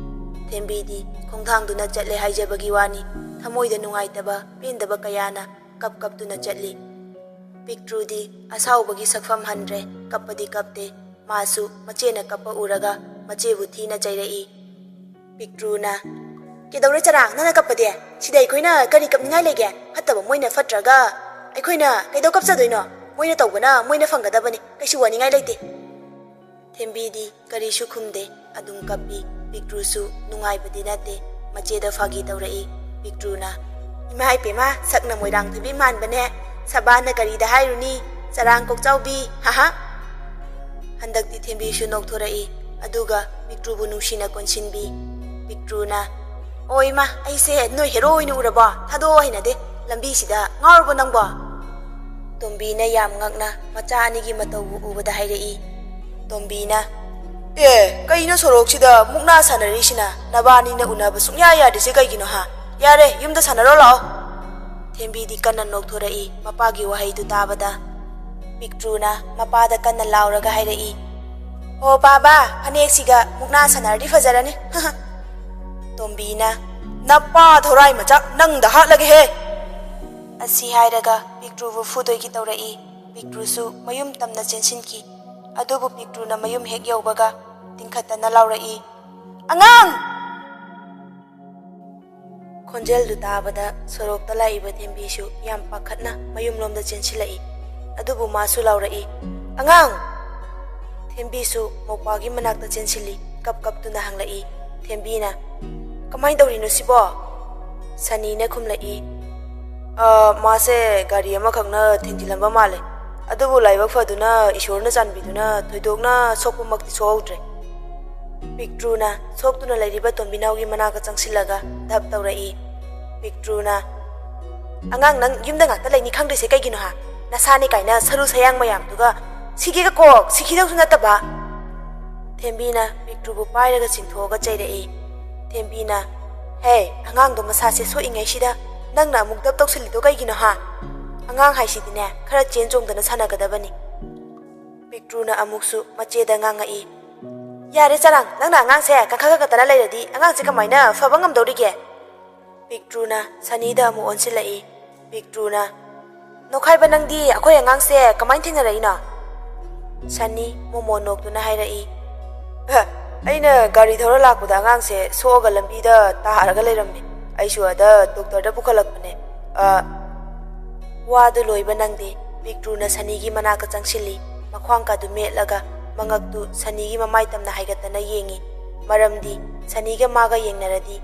ꯊꯦꯝꯕꯤꯗꯤ ꯈꯣꯡꯊꯥꯡꯗꯨꯅ ꯆꯠꯂꯦ ꯍꯥꯏꯖꯕꯒꯤ ꯋꯥꯅꯤ, ꯊꯃꯣꯏꯗ ꯅꯨꯡꯉꯥꯏꯇꯕ, ꯄꯦꯟꯗꯕ ꯀꯌꯥꯅ ꯀꯞ ꯀꯞꯇꯨꯅ ꯆꯠꯂꯤ꯫ ꯄꯤꯛꯇ꯭ꯔꯨꯗꯤ ꯑꯁꯥꯎꯕꯒꯤ ꯁꯛꯐꯝ ꯍꯟꯗ꯭ꯔꯦ, ꯀꯞꯄꯗꯤ ꯀꯞꯇꯦ꯫ ꯃꯥꯁꯨ ꯃꯆꯦꯅ ꯀꯞꯄ ꯎꯔꯒ ꯃꯆꯦꯕꯨ ꯊꯤꯅ ꯆꯩꯔꯛꯏ꯫ ꯄꯤꯛꯇ꯭ꯔꯨꯅ, "ꯀꯩꯗꯧꯔꯦ ꯆꯔꯥꯡ, ꯅꯪꯅ ꯀꯞꯄꯗꯤ? ꯁꯤꯗ ꯑꯩꯈꯣꯏꯅ ꯀꯔꯤ ꯀꯞꯅꯤꯡꯉꯥꯏ ꯂꯩꯒꯦ? ꯐꯠꯇꯕ ꯃꯣꯏꯅ ꯐꯠꯇ꯭ꯔꯒ ꯑꯩꯈꯣꯏꯅ ꯀꯩꯗꯧ ꯀꯞꯆꯗꯣꯏꯅꯣ? ꯃꯣꯏꯅ ꯇꯧꯕꯅ ꯃꯣꯏꯅ ꯐꯪꯒꯗꯕꯅꯤ, ꯀꯩꯁꯨ ꯋꯥꯅꯤꯡꯉꯥꯏ ꯂꯩꯇꯦ꯫" ꯊꯦꯝꯕꯤꯗꯤ ꯀꯔꯤꯁꯨ ꯈꯨꯝꯗꯦ, ꯑꯗꯨꯝ ꯀꯞꯄꯤ꯫ ꯄꯤꯛꯇ꯭ꯔꯨꯁꯨ ꯅꯨꯡꯉꯥꯏꯕꯗꯤ ꯅꯠꯇꯦ꯫ ꯃꯆꯦꯗ ꯐꯥꯒꯤ ꯇꯧꯔꯛꯏ꯫ ꯄꯤꯛꯇ꯭ꯔꯨꯅ, "ꯏꯃꯥ ꯏꯄꯦꯝꯃ, ꯁꯛꯅ ꯃꯣꯏꯔꯥꯡ ꯊꯣꯏꯕꯤ ꯃꯥꯟꯕꯅꯦ, ꯁꯕꯥꯟꯅ ꯀꯔꯤꯗ ꯍꯥꯏꯔꯨꯅꯤ, ꯆꯔꯥꯡ ꯀꯣꯛꯆꯥꯎꯕꯤ, ꯍꯥꯍꯥ꯫" ꯍꯟꯗꯛꯇꯤ ꯊꯦꯝꯕꯤꯁꯨ ꯅꯣꯛꯊꯣꯔꯛꯏ, ꯑꯗꯨꯒ ꯄꯤꯛꯇ꯭ꯔꯨꯕꯨ ꯅꯨꯡꯁꯤꯅ ꯀꯣꯟꯁꯤꯟꯕꯤ꯫ ꯄꯤꯛꯇ꯭ꯔꯨꯅ, "ꯑꯣ ꯏꯃꯥ, ꯑꯩꯁꯦ ꯅꯣꯏ ꯍꯦꯔꯣ ꯑꯣꯏꯅ ꯎꯔꯕꯣ? ꯊꯥꯗꯣꯛꯑꯣ ꯍꯩꯅꯗꯦ, ꯂꯝꯕꯤꯁꯤꯗ ꯉꯥꯎꯔꯕꯣ ꯅꯪꯕꯣ?" ꯇꯣꯝꯕꯤꯅ ꯌꯥꯝ ꯉꯛꯅ ꯃꯆꯥ ꯑꯅꯤꯒꯤ ꯃꯇꯧꯕꯨ ꯎꯕꯗ ꯍꯥꯏꯔꯛꯏ꯫ ꯇꯣꯝꯕꯤꯅ, "ꯑꯦ, ꯀꯩꯅꯣ ꯁꯣꯔꯣꯛꯁꯤꯗ ꯃꯨꯛꯅꯥ ꯁꯥꯟꯅꯔꯤꯁꯤꯅ? ꯅꯕꯥꯅꯤꯅ ꯎꯅꯕ ꯁꯨꯡꯌꯥ ꯌꯥꯗ꯭ꯔꯤꯁꯦ ꯀꯩꯒꯤꯅꯣ ꯍꯥ? ꯌꯥꯔꯦ, ꯌꯨꯝꯗ ꯁꯥꯟꯅꯔꯣ ꯂꯥꯛꯑꯣ꯫" ꯊꯦꯝꯕꯤꯗꯤ ꯀꯟꯅ ꯅꯣꯛꯊꯣꯔꯛꯏ ꯃꯄꯥꯒꯤ ꯋꯥꯍꯩꯗꯨ ꯇꯥꯕꯗ꯫ ꯄꯤꯛꯇ꯭ꯔꯨꯅ ꯃꯄꯥꯗ ꯀꯟꯅ ꯂꯥꯎꯔꯒ ꯍꯥꯏꯔꯛꯏ, "ꯍꯣ ꯄꯥꯕꯥ, ꯐꯅꯦꯛꯁꯤꯒ ꯃꯨꯛꯅꯥ ꯁꯥꯟꯅꯔꯗꯤ ꯐꯖꯔꯅꯤ꯫" ꯇꯣꯝꯕꯤꯅ, "ꯅꯄꯥ ꯊꯧꯔꯥꯏ ꯃꯆꯥ ꯅꯪꯗ ꯍꯥꯠꯂꯒꯦꯍꯦ!" ꯑꯁꯤ ꯍꯥꯏꯔꯒ ꯄꯤꯛꯇ꯭ꯔꯨꯕꯨ ꯐꯨꯗꯣꯏꯒꯤ ꯇꯧꯔꯛꯏ꯫ ꯄꯤꯛꯇ꯭ꯔꯨꯁꯨ ꯃꯌꯨꯝ ꯇꯝꯅ ꯆꯦꯟꯁꯤꯟꯈꯤ꯫ ꯑꯗꯨꯕꯨ ꯄꯤꯛꯇ꯭ꯔꯨꯅ ꯃꯌꯨꯝ ꯍꯦꯛ ꯌꯧꯕꯒ ꯇꯤꯡꯈꯠꯇꯅ ꯂꯥꯎꯔꯛꯏ, "ꯑꯉꯥꯡ!" ꯈꯣꯟꯖꯦꯜꯗꯨ ꯇꯥꯕꯗ ꯁꯣꯔꯣꯛꯇ ꯂꯥꯛꯏꯕ ꯊꯦꯝꯕꯤꯁꯨ ꯌꯥꯝ ꯄꯥꯈꯠꯅ ꯃꯌꯨꯝꯂꯣꯝꯗ ꯆꯦꯟꯁꯤꯜꯂꯛꯏ꯫ ꯑꯗꯨꯕꯨ ꯃꯥꯁꯨ ꯂꯥꯎꯔꯛꯏ, "ꯑꯉꯥꯡ!" ꯊꯦꯝꯕꯤꯁꯨ ꯃꯧꯄ꯭ꯋꯥꯒꯤ ꯃꯅꯥꯛꯇ ꯆꯦꯟꯁꯤꯜꯂꯤ꯫ ꯀꯞ ꯀꯞꯇꯨꯅ ꯍꯪꯂꯛꯏ꯫ ꯊꯦꯝꯕꯤꯅ, "ꯀꯃꯥꯏꯅ ꯇꯧꯔꯤꯅꯣ ꯁꯤꯕꯣ?" ꯁꯅꯤꯅ ꯈꯨꯝꯂꯛꯏ, "ꯑ, ꯃꯥꯁꯦ ꯒꯥꯔꯤ ꯑꯃꯈꯛꯅ ꯊꯦꯡꯖꯤꯜꯂꯝꯕ ꯃꯥꯜꯂꯦ꯫ ꯑꯗꯨꯕꯨ ꯂꯥꯏꯕꯛ ꯐꯗꯨꯅ ꯏꯁꯣꯔꯅ ꯆꯥꯟꯕꯤꯗꯨꯅ ꯊꯣꯏꯗꯣꯛꯅ ꯁꯣꯛꯄꯃꯛꯇꯤ ꯁꯣꯛꯍꯧꯗ꯭ꯔꯦ꯫" ꯄꯤꯛꯇ꯭ꯔꯨꯅ ꯁꯣꯛꯇꯨꯅ ꯂꯩꯔꯤꯕ ꯇꯣꯝꯕꯤꯅꯥꯎꯒꯤ ꯃꯅꯥꯛꯇ ꯆꯪꯁꯤꯜꯂꯒ ꯙꯞ ꯇꯧꯔꯛꯏ꯫ ꯄꯤꯛꯇ꯭ꯔꯨꯅ, "ꯑꯉꯥꯡ, ꯅꯪ ꯌꯨꯝꯗ ꯉꯥꯛꯇ ꯂꯩꯅꯤ ꯈꯪꯗ꯭ꯔꯤꯁꯦ ꯀꯩꯒꯤꯅꯣ ꯍꯥ? ꯅꯁꯥꯅꯦ ꯀꯥꯏꯅ ꯁꯔꯨ ꯁꯌꯥꯡ ꯃꯌꯥꯝꯗꯨꯒ ꯁꯤꯒꯦꯒ ꯀꯣꯛ ꯁꯤꯈꯤꯗꯧꯁꯨ ꯅꯠꯇꯕ꯫" ꯊꯦꯝꯕꯤꯅ ꯄꯤꯛꯇ꯭ꯔꯨꯕꯨ ꯄꯥꯏꯔꯒ ꯆꯤꯡꯊꯣꯛꯑꯒ ꯆꯩꯔꯛꯏ꯫ ꯊꯦꯝꯕꯤꯅ, "ꯍꯦ, ꯑꯉꯥꯡꯗꯣ ꯃꯁꯥꯁꯦ ꯁꯣꯛꯏꯉꯩꯁꯤꯗ ꯅꯪꯅ ꯑꯃꯨꯛ ꯙꯞ ꯇꯧꯁꯤꯜꯂꯤꯗꯣ ꯀꯩꯒꯤꯅꯣ ꯍꯥ? ꯑꯉꯥꯡ ꯍꯥꯏꯁꯤꯗꯤꯅꯦ ꯈꯔ ꯆꯦꯟ ꯆꯣꯡꯗꯅ ꯁꯥꯟꯅꯒꯗꯕꯅꯤ꯫" ꯄꯤꯛꯇ꯭ꯔꯨꯅ ꯑꯃꯨꯛꯁꯨ ꯃꯆꯦꯗ ꯉꯥꯡꯉꯛꯏ, "ꯌꯥꯔꯦ ꯆꯔꯥꯡ, ꯅꯪꯅ ꯑꯉꯥꯡꯁꯦ ꯀꯟꯈꯠ ꯀꯟꯈꯠꯇꯅ ꯂꯩꯔꯗꯤ ꯑꯉꯥꯡꯁꯦ ꯀꯃꯥꯏꯅ ꯐꯕ ꯉꯝꯗꯧꯔꯤꯒꯦ?" ꯄꯤꯛꯇ꯭ꯔꯨꯅ ꯁꯅꯤꯗ ꯑꯃꯨꯛ ꯑꯣꯟꯁꯤꯜꯂꯛꯏ꯫ ꯄꯤꯛꯇ꯭ꯔꯨꯅ, "ꯅꯣꯛꯈꯥꯏꯕ, ꯅꯪꯗꯤ ꯑꯩꯈꯣꯏ ꯑꯉꯥꯡꯁꯦ ꯀꯃꯥꯏꯅ ꯊꯦꯡꯅꯔꯛꯏꯅꯣ?" ꯁꯅꯤ ꯃꯣꯃꯣꯟ ꯅꯣꯛꯇꯨꯅ ꯍꯥꯏꯔꯛꯏ, "ꯑ, ꯑꯩꯅ ꯒꯥꯔꯤ ꯊꯧꯔ ꯂꯥꯛꯄꯗ ꯑꯉꯥꯡꯁꯦ ꯁꯣꯛꯑꯒ ꯂꯝꯕꯤꯗ ꯇꯥꯔꯒ ꯂꯩꯔꯝꯃꯦ꯫ ꯑꯩꯁꯨ ꯑꯗ ꯗꯣꯛꯇꯔꯗ ꯄꯨꯈꯠꯂꯛꯄꯅꯦ꯫" ꯑ, ꯋꯥꯗꯨ ꯂꯣꯏꯕ ꯅꯪꯗꯦ꯫ ꯄꯤꯛꯇ꯭ꯔꯨꯅ ꯁꯅꯤꯒꯤ ꯃꯅꯥꯛꯇ ꯆꯪꯁꯤꯜꯂꯤ꯫ ꯃꯈ꯭ꯋꯥꯡ ꯀꯥꯗꯨ ꯃꯦꯠꯂꯒ ꯃꯉꯛꯇꯨ ꯁꯅꯤꯒꯤ ꯃꯃꯥꯏ ꯇꯝꯅ ꯍꯥꯏꯒꯠꯇꯅ ꯌꯦꯡꯉꯤ꯫ ꯃꯔꯝꯗꯤ ꯁꯅꯤꯒ ꯃꯥꯒ ꯌꯦꯡꯅꯔꯗꯤ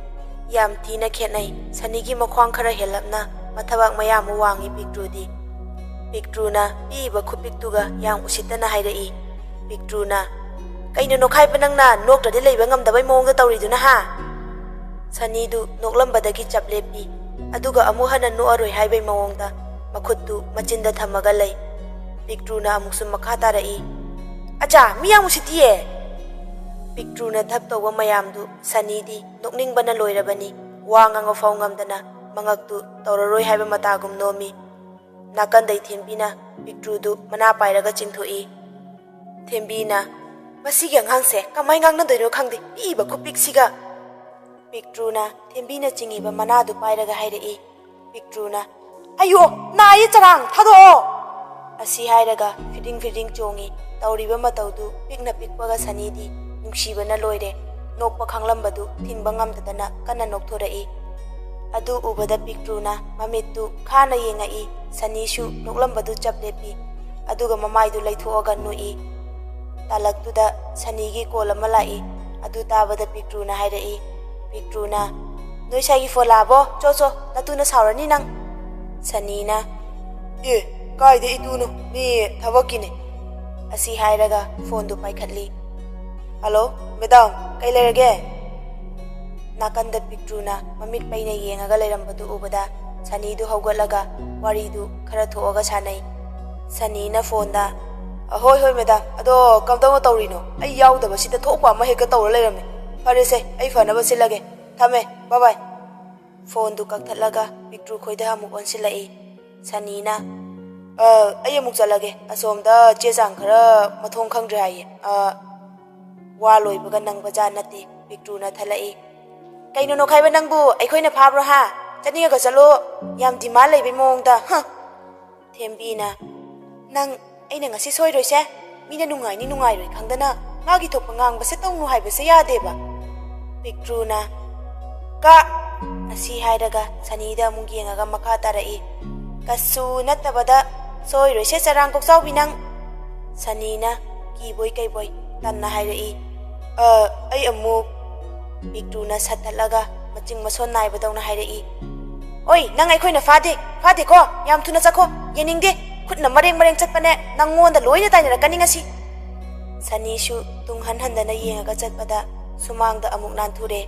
ꯌꯥꯝ ꯊꯤꯅ ꯈꯦꯠꯅꯩ꯫ ꯁꯅꯤꯒꯤ ꯃꯈ꯭ꯋꯥꯡ ꯈꯔ ꯍꯦꯜꯂꯞꯅ ꯃꯊꯕꯥꯛ ꯃꯌꯥ ꯑꯃ ꯋꯥꯡꯉꯤ ꯄꯤꯛꯇ꯭ꯔꯨꯗꯤ꯫ ꯄꯤꯛꯇ꯭ꯔꯨꯅ ꯄꯤꯛꯏꯕ ꯈꯨꯄꯤꯛꯇꯨꯒ ꯌꯥꯝ ꯎꯁꯤꯠꯇꯅ ꯍꯥꯏꯔꯛꯏ꯫ ꯄꯤꯛꯇ꯭ꯔꯨꯅ, "ꯀꯩꯅꯣ ꯅꯣꯛꯈꯥꯏꯕ, ꯅꯪꯅ ꯅꯣꯛꯇ꯭ꯔꯗꯤ ꯂꯩꯕ ꯉꯝꯗꯕꯩ ꯃꯑꯣꯡꯗ ꯇꯧꯔꯤꯗꯨꯅ ꯍꯥ?" ꯁꯅꯤꯗꯨ ꯅꯣꯛꯂꯝꯕꯗꯒꯤ ꯆꯞ ꯂꯦꯞꯄꯤ꯫ ꯑꯗꯨꯒ ꯑꯃꯨꯛ ꯍꯟꯅ ꯅꯣꯛꯑꯔꯣꯏ ꯍꯥꯏꯕꯩ ꯃꯑꯣꯡꯗ ꯃꯈꯨꯠꯇꯨ ꯃꯆꯤꯟꯗ ꯊꯝꯃꯒ ꯂꯩ꯫ ꯄꯤꯛꯇ꯭ꯔꯨꯅ ꯑꯃꯨꯛꯁꯨ ꯃꯈꯥ ꯇꯥꯔꯛꯏ, "ꯑꯆꯥ, ꯃꯤ ꯌꯥꯝ ꯎꯁꯤꯠꯇꯤꯌꯦ!" ꯄꯤꯛꯇ꯭ꯔꯨꯅ ꯙꯞ ꯇꯧꯕ ꯃꯌꯥꯝꯗꯨ ꯁꯅꯤꯗꯤ ꯅꯣꯛꯅꯤꯡꯕꯅ ꯂꯣꯏꯔꯕꯅꯤ꯫ ꯋꯥ ꯉꯥꯡꯕ ꯐꯥꯎ ꯉꯝꯗꯅ ꯃꯉꯛꯇꯨ ꯇꯧꯔꯔꯣꯏ ꯍꯥꯏꯕ ꯃꯇꯥꯒꯨꯝ ꯅꯣꯝꯃꯤ꯫ ꯅꯥꯀꯟꯗꯩ ꯊꯦꯝꯕꯤꯅ ꯄꯤꯛꯇ꯭ꯔꯨꯗꯨ ꯃꯅꯥ ꯄꯥꯏꯔꯒ ꯆꯤꯡꯊꯣꯛꯏ꯫ ꯊꯦꯝꯕꯤꯅ, "ꯃꯁꯤꯒꯤ ꯑꯉꯥꯡꯁꯦ ꯀꯃꯥꯏ ꯉꯥꯡꯅꯗꯣꯏꯅꯣ ꯈꯪꯗꯦ, ꯄꯤꯛꯏꯕ ꯈꯨꯄꯤꯛꯁꯤꯒ!" ꯄꯤꯛꯇ꯭ꯔꯨꯅ ꯊꯦꯝꯕꯤꯅ ꯆꯤꯡꯉꯤꯕ ꯃꯅꯥꯗꯨ ꯄꯥꯏꯔꯒ ꯍꯥꯏꯔꯛꯏ꯫ ꯄꯤꯛꯇ꯭ꯔꯨꯅ, "ꯑꯌꯣ, ꯅꯥꯏꯌꯦ ꯆꯔꯥꯡ, ꯊꯥꯗꯣꯛꯑꯣ!" ꯑꯁꯤ ꯍꯥꯏꯔꯒ ꯐꯤꯗꯤꯡ ꯐꯤꯗꯤꯡ ꯆꯣꯡꯉꯤ꯫ ꯇꯧꯔꯤꯕ ꯃꯇꯧꯗꯨ ꯄꯤꯛꯅ ꯄꯤꯛꯄꯒ ꯁꯅꯤꯗꯤ ꯅꯨꯡꯁꯤꯕꯅ ꯂꯣꯏꯔꯦ꯫ ꯅꯣꯛꯄ ꯈꯥꯡꯂꯝꯕꯗꯨ ꯊꯤꯡꯕ ꯉꯝꯗꯗꯅ ꯀꯟꯅ ꯅꯣꯛꯊꯣꯔꯛꯏ꯫ ꯑꯗꯨ ꯎꯕꯗ ꯄꯤꯛꯇ꯭ꯔꯨꯅ ꯃꯃꯤꯠꯇꯨ ꯈꯥꯅ ꯌꯦꯡꯉꯛꯏ꯫ ꯁꯅꯤꯁꯨ ꯅꯣꯛꯂꯝꯕꯗꯨ ꯆꯞ ꯂꯦꯞꯄꯤ꯫ ꯑꯗꯨꯒ ꯃꯃꯥꯏꯗꯨ ꯂꯩꯊꯣꯛꯑꯒ ꯅꯣꯛꯏ꯫ ꯇꯥꯂꯛꯇꯨꯗ ꯁꯅꯤꯒꯤ ꯀꯣꯜ ꯑꯃ ꯂꯥꯛꯏ꯫ ꯑꯗꯨ ꯇꯥꯕꯗ ꯄꯤꯛꯇ꯭ꯔꯨꯅ ꯍꯥꯏꯔꯛꯏ꯫ ꯄꯤꯛꯇ꯭ꯔꯨꯅ, "ꯅꯣꯏ ꯁꯥꯏꯒꯤ ꯐꯣꯟ ꯂꯥꯛꯑꯕꯣ? ꯆꯣ, ꯆꯣ, ꯅꯇꯨꯅ ꯁꯥꯎꯔꯅꯤ ꯅꯪ!" ꯁꯅꯤꯅ, "ꯑꯦ, ꯀꯥꯏꯗ ꯏꯇꯨꯅꯣ? ꯃꯤ ꯊꯕꯛꯀꯤꯅꯦ!" ꯑꯁꯤ ꯍꯥꯏꯔꯒ ꯐꯣꯟꯗꯨ ꯄꯥꯏꯈꯠꯂꯤ꯫ "ꯍꯜꯂꯣ, ꯃꯦꯗꯥꯝ, ꯀꯩ ꯂꯩꯔꯒꯦ?" ꯅꯥꯀꯟꯗ ꯄꯤꯛꯇ꯭ꯔꯨꯅ ꯃꯃꯤꯠ ꯄꯩꯅ ꯌꯦꯡꯉꯒ ꯂꯩꯔꯝꯕꯗꯨ ꯎꯕꯗ ꯁꯅꯤꯗꯨ ꯍꯧꯒꯠꯂꯒ ꯋꯥꯔꯤꯗꯨ ꯈꯔ ꯊꯣꯛꯑꯒ ꯁꯥꯟꯅꯩ꯫ ꯁꯅꯤꯅ ꯐꯣꯟꯗ, "ꯑ, ꯍꯣꯏ, ꯍꯣꯏ, ꯃꯦꯗꯥꯝ, ꯑꯗꯣ ꯀꯝꯗꯧꯅ ꯇꯧꯔꯤꯅꯣ? ꯑꯩ ꯌꯥꯎꯗꯕꯁꯤꯗ ꯊꯣꯛꯄ ꯑꯃ ꯍꯦꯛꯇ ꯇꯧꯔ ꯂꯩꯔꯝꯃꯦ꯫ ꯐꯔꯦꯁꯦ, ꯑꯩ ꯐꯅꯕ ꯁꯤꯜꯂꯒꯦ꯫ ꯊꯝꯃꯦ, ꯕꯥꯏ ꯕꯥꯏ꯫" ꯐꯣꯟꯗꯨ ꯀꯛꯊꯠꯂꯒ ꯄꯤꯛꯇ꯭ꯔꯨ ꯈꯣꯏꯗ ꯑꯃꯨꯛ ꯑꯣꯟꯁꯤꯜꯂꯛꯏ꯫ ꯁꯅꯤꯅ, "ꯑ, ꯑꯩ ꯑꯃꯨꯛ ꯆꯠꯂꯒꯦ꯫ ꯑꯁꯣꯝꯗ ꯆꯦ ꯆꯥꯡ ꯈꯔ ꯃꯊꯣꯡ ꯈꯪꯗ꯭ꯔꯦ ꯍꯥꯏꯌꯦ꯫ ꯑ, ꯋꯥ ꯂꯣꯏꯕꯒ ꯅꯪꯕꯖꯥꯠ ꯅꯠꯇꯦ", ꯄꯤꯛꯇ꯭ꯔꯨꯅ ꯊꯠꯂꯛꯏ꯫ "ꯀꯩꯅꯣ ꯅꯣꯈꯥꯏꯕ ꯅꯪꯕꯨ? ꯑꯩꯈꯣꯏꯅ ꯐꯥꯕ꯭ꯔꯣ ꯍꯥ? ꯆꯠꯅꯤꯡꯉꯒ ꯆꯠꯂꯣ, ꯌꯥꯝ ꯗꯤꯃꯥꯟ ꯂꯩꯕꯩ ꯃꯑꯣꯡꯗ, ꯍ!" ꯊꯦꯝꯕꯤꯅ, "ꯅꯪ, ꯑꯩꯅ ꯉꯁꯤ ꯁꯣꯏꯔꯣꯏꯁꯦ꯫ ꯃꯤꯅ ꯅꯨꯡꯉꯥꯏꯅꯤ ꯅꯨꯡꯉꯥꯏꯔꯣꯏ ꯈꯪꯗꯅ ꯃꯥꯒꯤ ꯊꯣꯛꯄ ꯉꯥꯡꯕꯁꯦ ꯇꯧꯅꯨ ꯍꯥꯏꯕꯁꯦ ꯌꯥꯗꯦꯕ꯫" ꯄꯤꯛꯇ꯭ꯔꯨꯅ, "ꯀ!" ꯑꯁꯤ ꯍꯥꯏꯔꯒ ꯁꯅꯤꯗ ꯑꯃꯨꯛ ꯌꯦꯡꯉꯒ ꯃꯈꯥ ꯇꯥꯔꯛꯏ꯫ "ꯀꯁꯨ ꯅꯠꯇꯕꯗ ꯁꯣꯏꯔꯣꯏꯁꯦ ꯆꯔꯥꯡ ꯀꯣꯛꯆꯥꯎꯕꯤ ꯅꯪ!" ꯁꯅꯤꯅ ꯀꯤꯕꯣꯏ ꯀꯩꯕꯣꯏ ꯇꯟꯅ ꯍꯥꯏꯔꯛꯏ꯫ "ꯑ, ꯑꯩ ꯑꯃꯨꯛ," ꯄꯤꯛꯇ꯭ꯔꯨꯅ ꯁꯠ ꯇꯠꯂꯒ ꯃꯆꯤꯡ ꯃꯁꯣꯟ ꯅꯥꯏꯕꯗꯧꯅ ꯍꯥꯏꯔꯛꯏ꯫ "ꯑꯣꯏ, ꯅꯪ ꯑꯩꯈꯣꯏꯅ ꯐꯥꯗꯦ, ꯐꯥꯗꯦꯀꯣ? ꯌꯥꯝ ꯊꯨꯅ ꯆꯠꯈꯣ, ꯌꯦꯡꯅꯤꯡꯗꯦ꯫ ꯈꯨꯠꯅ ꯃꯔꯦꯡ ꯃꯔꯦꯡ ꯆꯠꯄꯅꯦ, ꯅꯪꯉꯣꯟꯗ ꯂꯣꯏꯅ ꯇꯥꯏꯅꯔꯛꯀꯅꯤ ꯉꯁꯤ꯫" ꯁꯅꯤꯁꯨ ꯇꯨꯡ ꯍꯟ ꯍꯟꯗꯅ ꯌꯦꯡꯉꯒ ꯆꯠꯄꯗ ꯁꯨꯃꯥꯡꯗ ꯑꯃꯨꯛ ꯅꯥꯟꯊꯨꯔꯦ꯫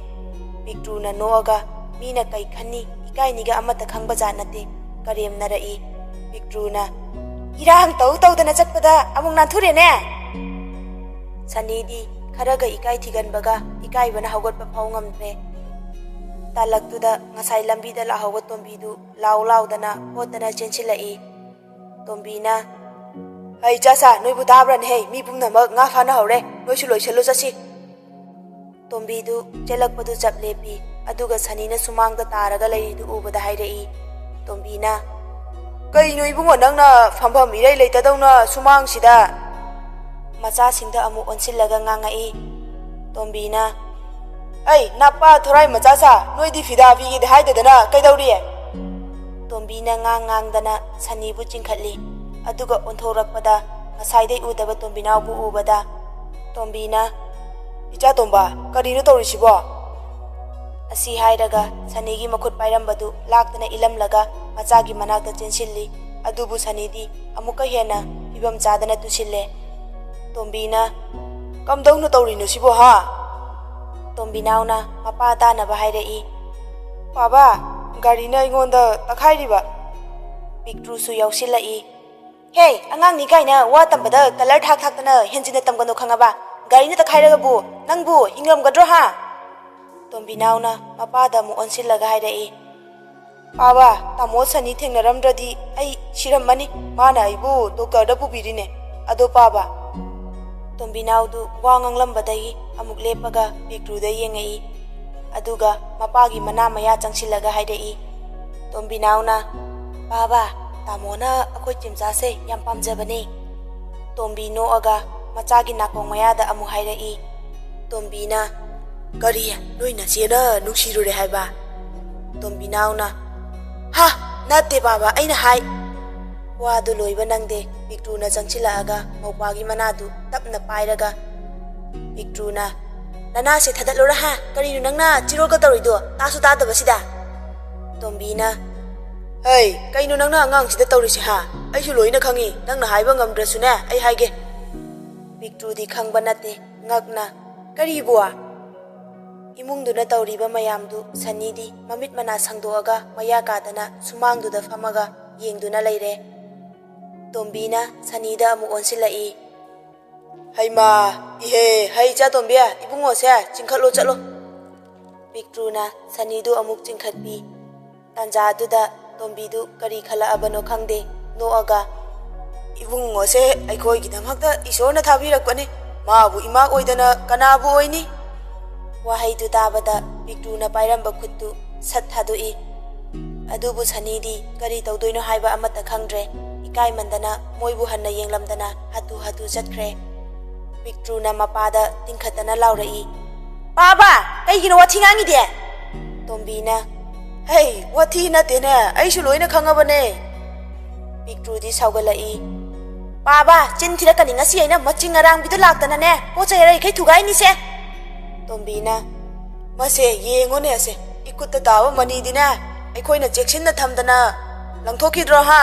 ꯄꯤꯛꯇ꯭ꯔꯨꯅ ꯅꯣꯛꯑꯒ, "ꯃꯤꯅ ꯀꯩ ꯈꯟꯅꯤ, ꯏꯀꯥꯏꯅꯤꯒ ꯑꯃꯠꯇ ꯈꯪꯕꯖꯥꯠ ꯅꯠꯇꯦ", ꯀꯔꯦꯝꯅꯔꯛꯏ꯫ ꯄꯤꯛꯇ꯭ꯔꯨꯅ, "ꯏꯔꯥꯡ ꯇꯧ ꯇꯧꯗꯅ ꯆꯠꯄꯗ ꯑꯃꯨꯛ ꯅꯥꯟꯊꯨꯔꯦꯅꯦ!" ꯁꯅꯤꯗꯤ ꯈꯔꯒ ꯏꯀꯥꯏ ꯊꯤꯒꯟꯕꯒ ꯏꯀꯥꯏꯕꯅ ꯍꯧꯒꯠꯄ ꯐꯥꯎ ꯉꯝꯗ꯭ꯔꯦ꯫ ꯇꯥꯂꯛꯇꯨꯗ ꯉꯁꯥꯏ ꯂꯝꯕꯤꯗ ꯂꯥꯛꯍꯧꯕ ꯇꯣꯝꯕꯤꯗꯨ ꯂꯥꯎ ꯂꯥꯎꯗꯅ ꯍꯣꯠꯇꯅ ꯆꯦꯟꯁꯤꯜꯂꯛꯏ꯫ ꯇꯣꯝꯕꯤꯅ, "ꯍꯩ ꯆꯥꯁꯥ, ꯅꯣꯏꯕꯨ ꯇꯥꯕ꯭ꯔꯅꯦ? ꯍꯩ, ꯃꯤ ꯄꯨꯝꯅꯃꯛ ꯉꯥ ꯐꯥꯅ ꯍꯧꯔꯦ, ꯅꯣꯏꯁꯨ ꯂꯣꯏꯁꯤꯜꯂꯨ ꯆꯠꯁꯤ꯫" ꯇꯣꯝꯕꯤꯗꯨ ꯆꯦꯜꯂꯛꯄꯗꯨ ꯆꯞ ꯂꯦꯞꯄꯤ꯫ ꯑꯗꯨꯒ ꯁꯅꯤꯅ ꯁꯨꯃꯥꯡꯗ ꯇꯥꯔꯒ ꯂꯩꯔꯤꯗꯨ ꯎꯕꯗ ꯍꯥꯏꯔꯛꯏ꯫ ꯇꯣꯝꯕꯤꯅ, "ꯀꯩꯅꯣ ꯏꯕꯨꯡꯉꯣ, ꯅꯪꯅ ꯐꯝꯐꯝ ꯏꯔꯩ ꯂꯩꯇꯗꯧꯅ ꯁꯨꯃꯥꯡꯁꯤꯗ?" ꯃꯆꯥꯁꯤꯡꯗ ꯑꯃꯨꯛ ꯑꯣꯟꯁꯤꯜꯂꯒ ꯉꯥꯡꯉꯛꯏ꯫ ꯇꯣꯝꯕꯤꯅ, "ꯑꯩ ꯅꯥꯄꯥ ꯊꯣꯔꯥꯏ ꯃꯆꯥ ꯁꯥ, ꯅꯣꯏꯗꯤ ꯐꯤꯗꯥ ꯐꯤꯒꯦꯗꯤ ꯍꯥꯏꯗꯗꯅ ꯀꯩꯗꯧꯔꯤ?" ꯇꯣꯝꯕꯤꯅ ꯉꯥꯡ ꯉꯥꯡꯗꯅ ꯁꯅꯤꯕꯨ ꯆꯤꯡꯈꯠꯂꯤ꯫ ꯑꯗꯨꯒ ꯑꯣꯟꯊꯣꯔꯛꯄꯗ ꯉꯁꯥꯏꯗꯩ ꯎꯗꯕ ꯇꯣꯝꯕꯤꯅꯥꯎꯕꯨ ꯎꯕꯗ, ꯇꯣꯝꯕꯤꯅ, "ꯏꯆꯥ ꯇꯣꯝꯕ, ꯀꯔꯤꯅꯣ ꯇꯧꯔꯤꯁꯤꯕꯣ?" ꯑꯁꯤ ꯍꯥꯏꯔꯒ ꯁꯅꯤꯒꯤ ꯃꯈꯨꯠ ꯄꯥꯏꯔꯝꯕꯗꯨ ꯂꯥꯛꯇꯅ ꯏꯜꯂꯝꯂꯒ ꯃꯆꯥꯒꯤ ꯃꯅꯥꯛꯇ ꯆꯦꯟꯁꯤꯜꯂꯤ꯫ ꯑꯗꯨꯕꯨ ꯁꯅꯤꯗꯤ ꯑꯃꯨꯛꯀ ꯍꯦꯟꯅ ꯐꯤꯕꯝ ꯆꯥꯗꯅ ꯇꯨꯁꯤꯜꯂꯦ꯫ ꯇꯣꯝꯕꯤꯅ, "ꯀꯝꯗꯧꯅ ꯇꯧꯔꯤꯅꯣ ꯁꯤꯕꯣ, ꯍꯥ?" ꯇꯣꯝꯕꯤꯅꯥꯎꯅ ꯃꯄꯥ ꯇꯥꯅꯕ ꯍꯥꯏꯔꯛꯏ꯫ "ꯄꯥꯕ, ꯒꯥꯔꯤꯅ ꯑꯩꯉꯣꯟꯗ ꯇꯛꯈꯥꯏꯔꯤꯕ꯫" ꯄꯤꯛꯇ꯭ꯔꯨꯁꯨ ꯌꯥꯎꯁꯤꯜꯂꯛꯏ꯫ "ꯍꯦ, ꯑꯉꯥꯡꯅꯤ ꯀꯥꯏꯅ ꯋꯥ ꯇꯝꯕꯗ ꯀꯂꯔ ꯊꯥꯛ ꯊꯥꯛꯇꯅ ꯍꯦꯟꯖꯤꯟꯅ ꯇꯝꯒꯅꯨ, ꯈꯪꯉꯕ? ꯒꯥꯔꯤꯅ ꯇꯛꯈꯥꯏꯔꯒꯕꯨ ꯅꯪꯕꯨ ꯍꯤꯡꯂꯝꯒꯗ꯭ꯔꯣ, ꯍꯥ?" ꯇꯣꯝꯕꯤꯅꯥꯎꯅ ꯃꯄꯥꯗ ꯑꯃꯨꯛ ꯑꯣꯟꯁꯤꯜꯂꯒ ꯍꯥꯏꯔꯛꯏ꯫ "ꯄꯥꯕ, ꯇꯥꯃꯣ ꯁꯅꯤ ꯊꯦꯡꯅꯔꯝꯗ꯭ꯔꯗꯤ ꯑꯩ ꯁꯤꯔꯝꯃꯅꯤ꯫ ꯃꯥꯅ ꯑꯩꯕꯨ ꯗꯣꯛꯇꯔꯗ ꯄꯨꯕꯤꯔꯤꯅꯦ꯫ ꯑꯗꯣ ꯄꯥꯕ꯫" ꯇꯣꯝꯕꯤꯅꯥꯎꯗꯨ ꯋꯥ ꯉꯥꯡꯂꯝꯕꯗꯒꯤ ꯑꯃꯨꯛ ꯂꯦꯞꯄꯒ ꯄꯤꯛꯇ꯭ꯔꯨꯗ ꯌꯦꯡꯉꯛꯏ꯫ ꯑꯗꯨꯒ ꯃꯄꯥꯒꯤ ꯃꯅꯥ ꯃꯌꯥ ꯆꯪꯁꯤꯜꯂꯒ ꯍꯥꯏꯔꯛꯏ꯫ ꯇꯣꯝꯕꯤꯅꯥꯎꯅ, "ꯄꯥꯕ, ꯇꯥꯃꯣꯅ ꯑꯩꯈꯣꯏ ꯆꯤꯝꯆꯥꯁꯦ ꯌꯥꯝ ꯄꯥꯝꯖꯕꯅꯦ꯫" ꯇꯣꯝꯕꯤ ꯅꯣꯛꯑꯒ ꯃꯆꯥꯒꯤ ꯅꯥꯀꯣꯡ ꯃꯌꯥꯗ ꯑꯃꯨꯛ ꯍꯥꯏꯔꯛꯏ꯫ ꯇꯣꯝꯕꯤꯅ, "ꯀꯔꯤ? ꯅꯣꯏ ꯅꯆꯦꯅ ꯅꯨꯡꯁꯤꯔꯨꯔꯦ ꯍꯥꯏꯕ?" ꯇꯣꯝꯕꯤꯅꯥꯎꯅ, "ꯍꯥ, ꯅꯠꯇꯦ ꯄꯥꯕ, ꯑꯩꯅ ꯍꯥꯏ꯫" ꯋꯥꯗꯨ ꯂꯣꯏꯕ ꯅꯪꯗꯦ, ꯄꯤꯛꯇ꯭ꯔꯨꯅ ꯆꯪꯁꯤꯜꯂꯛꯑꯒ ꯃꯧꯄ꯭ꯋꯥꯒꯤ ꯃꯅꯥꯗꯨ ꯇꯞꯅ ꯄꯥꯏꯔꯒ, ꯄꯤꯛꯇ꯭ꯔꯨꯅ, "ꯅꯅꯥꯁꯦ ꯊꯥꯗꯠꯂꯨꯔ ꯍꯥ? ꯀꯔꯤꯅꯣ ꯅꯪꯅ ꯆꯤꯔꯣꯒ ꯇꯧꯔꯤꯗꯣ? ꯇꯥꯁꯨ ꯇꯥꯗꯕꯁꯤꯗ꯫" ꯇꯣꯝꯕꯤꯅ, "ꯍꯩ, ꯀꯩꯅꯣ ꯅꯪꯅ ꯑꯉꯥꯡꯁꯤꯗ ꯇꯧꯔꯤꯁꯦ ꯍꯥ? ꯑꯩꯁꯨ ꯂꯣꯏꯅ ꯈꯪꯉꯤ, ꯅꯪꯅ ꯍꯥꯏꯕ ꯉꯝꯗ꯭ꯔꯁꯨꯅꯦ, ꯑꯩ ꯍꯥꯏꯒꯦ꯫" ꯄꯤꯛꯇ꯭ꯔꯨꯗꯤ ꯈꯪꯕ ꯅꯠꯇꯦ, ꯉꯛꯅ, "ꯀꯔꯤꯕꯨ?" ꯏꯃꯨꯡꯗꯨꯅ ꯇꯧꯔꯤꯕ ꯃꯌꯥꯝꯗꯨ ꯁꯅꯤꯗꯤ ꯃꯃꯤꯠ ꯃꯅꯥ ꯁꯪꯗꯣꯛꯑꯒ ꯃꯌꯥ ꯀꯥꯗꯅ ꯁꯨꯃꯥꯡꯗꯨꯗ ꯐꯝꯃꯒ ꯌꯦꯡꯗꯨꯅ ꯂꯩꯔꯦ꯫ ꯇꯣꯝꯕꯤꯅ ꯁꯅꯤꯗ ꯑꯃꯨꯛ ꯑꯣꯟꯁꯤꯜꯂꯛꯏ꯫ "ꯍꯩꯃꯥ, ꯏꯍꯦ, ꯍꯩ ꯏꯆꯥ ꯇꯣꯝꯕꯤ, ꯏꯕꯨꯡꯉꯣꯁꯦ ꯆꯤꯡꯈꯠꯂꯣ ꯆꯠꯂꯣ꯫" ꯄꯤꯛꯇ꯭ꯔꯨꯅ ꯁꯅꯤꯗꯨ ꯑꯃꯨꯛ ꯆꯤꯡꯈꯠꯄꯤ꯫ ꯇꯥꯟꯖꯥꯗꯨꯗ ꯇꯣꯝꯕꯤꯗꯨ ꯀꯔꯤ ꯈꯜꯂꯛꯑꯕꯅꯣ ꯈꯪꯗꯦ, ꯅꯣꯛꯑꯒ, "ꯏꯕꯨꯡꯉꯣꯁꯦ ꯑꯩꯈꯣꯏꯒꯤꯗꯃꯛꯇ ꯏꯁꯣꯔꯅ ꯊꯥꯕꯤꯔꯛꯄꯅꯤ꯫ ꯃꯥꯕꯨ ꯏꯃꯥ ꯑꯣꯏꯗꯅ ꯀꯅꯥꯕꯨ ꯑꯣꯏꯅꯤ?" ꯋꯥꯍꯩꯗꯨ ꯇꯥꯕꯗ ꯄꯤꯛꯇ꯭ꯔꯨꯅ ꯄꯥꯏꯔꯝꯕ ꯈꯨꯠꯇꯨ ꯁꯠ ꯊꯥꯗꯣꯛꯏ꯫ ꯑꯗꯨꯕꯨ ꯁꯅꯤꯗꯤ ꯀꯔꯤ ꯇꯧꯗꯣꯏꯅꯣ ꯍꯥꯏꯕ ꯑꯃꯠꯇ ꯈꯪꯗ꯭ꯔꯦ꯫ ꯏꯀꯥꯏꯃꯟꯗꯅ ꯃꯣꯏꯕꯨ ꯍꯟꯅ ꯌꯦꯡꯂꯝꯗꯅ ꯍꯥꯊꯨ ꯍꯥꯊꯨ ꯆꯠꯈ꯭ꯔꯦ꯫ ꯄꯤꯛꯇ꯭ꯔꯨꯅ ꯃꯄꯥꯗ ꯇꯤꯡꯈꯠꯇꯅ ꯂꯥꯎꯔꯛꯏ, "ꯄꯥꯕ, ꯀꯩꯒꯤꯅꯣ ꯋꯥꯊꯤ ꯉꯥꯡꯉꯤꯗꯤ?" ꯇꯣꯝꯕꯤꯅ, "ꯍꯩ, ꯋꯥꯊꯤ ꯅꯠꯇꯦꯅꯦ, ꯑꯩꯁꯨ ꯂꯣꯏꯅ ꯈꯪꯉꯕꯅꯦ꯫" ꯄꯤꯛꯇ꯭ꯔꯨꯗꯤ ꯁꯥꯎꯒꯠꯂꯛꯏ, "ꯄꯥꯕ, ꯆꯤꯟ ꯊꯤꯔꯛꯀꯅꯤ, ꯉꯁꯤ ꯑꯩꯅ ꯃꯆꯤꯡ ꯑꯔꯥꯡꯕꯤꯗꯣ ꯂꯥꯛꯇꯅꯅꯦ, ꯄꯣꯠ ꯆꯩ ꯑꯔꯩꯈꯩ ꯊꯨꯒꯥꯏꯅꯤꯁꯦ꯫" ꯇꯣꯝꯕꯤꯅ, "ꯃꯁꯦ ꯌꯦꯡꯉꯣꯅꯦ, ꯑꯁꯦ ꯏꯈꯨꯠꯇ ꯇꯥꯕ ꯃꯅꯤꯗꯤꯅꯦ, ꯑꯩꯈꯣꯏꯅ ꯆꯦꯛꯁꯤꯟꯅ ꯊꯝꯗꯅ ꯂꯪꯊꯣꯛꯈꯤꯗ꯭ꯔꯣ ꯍꯥ?"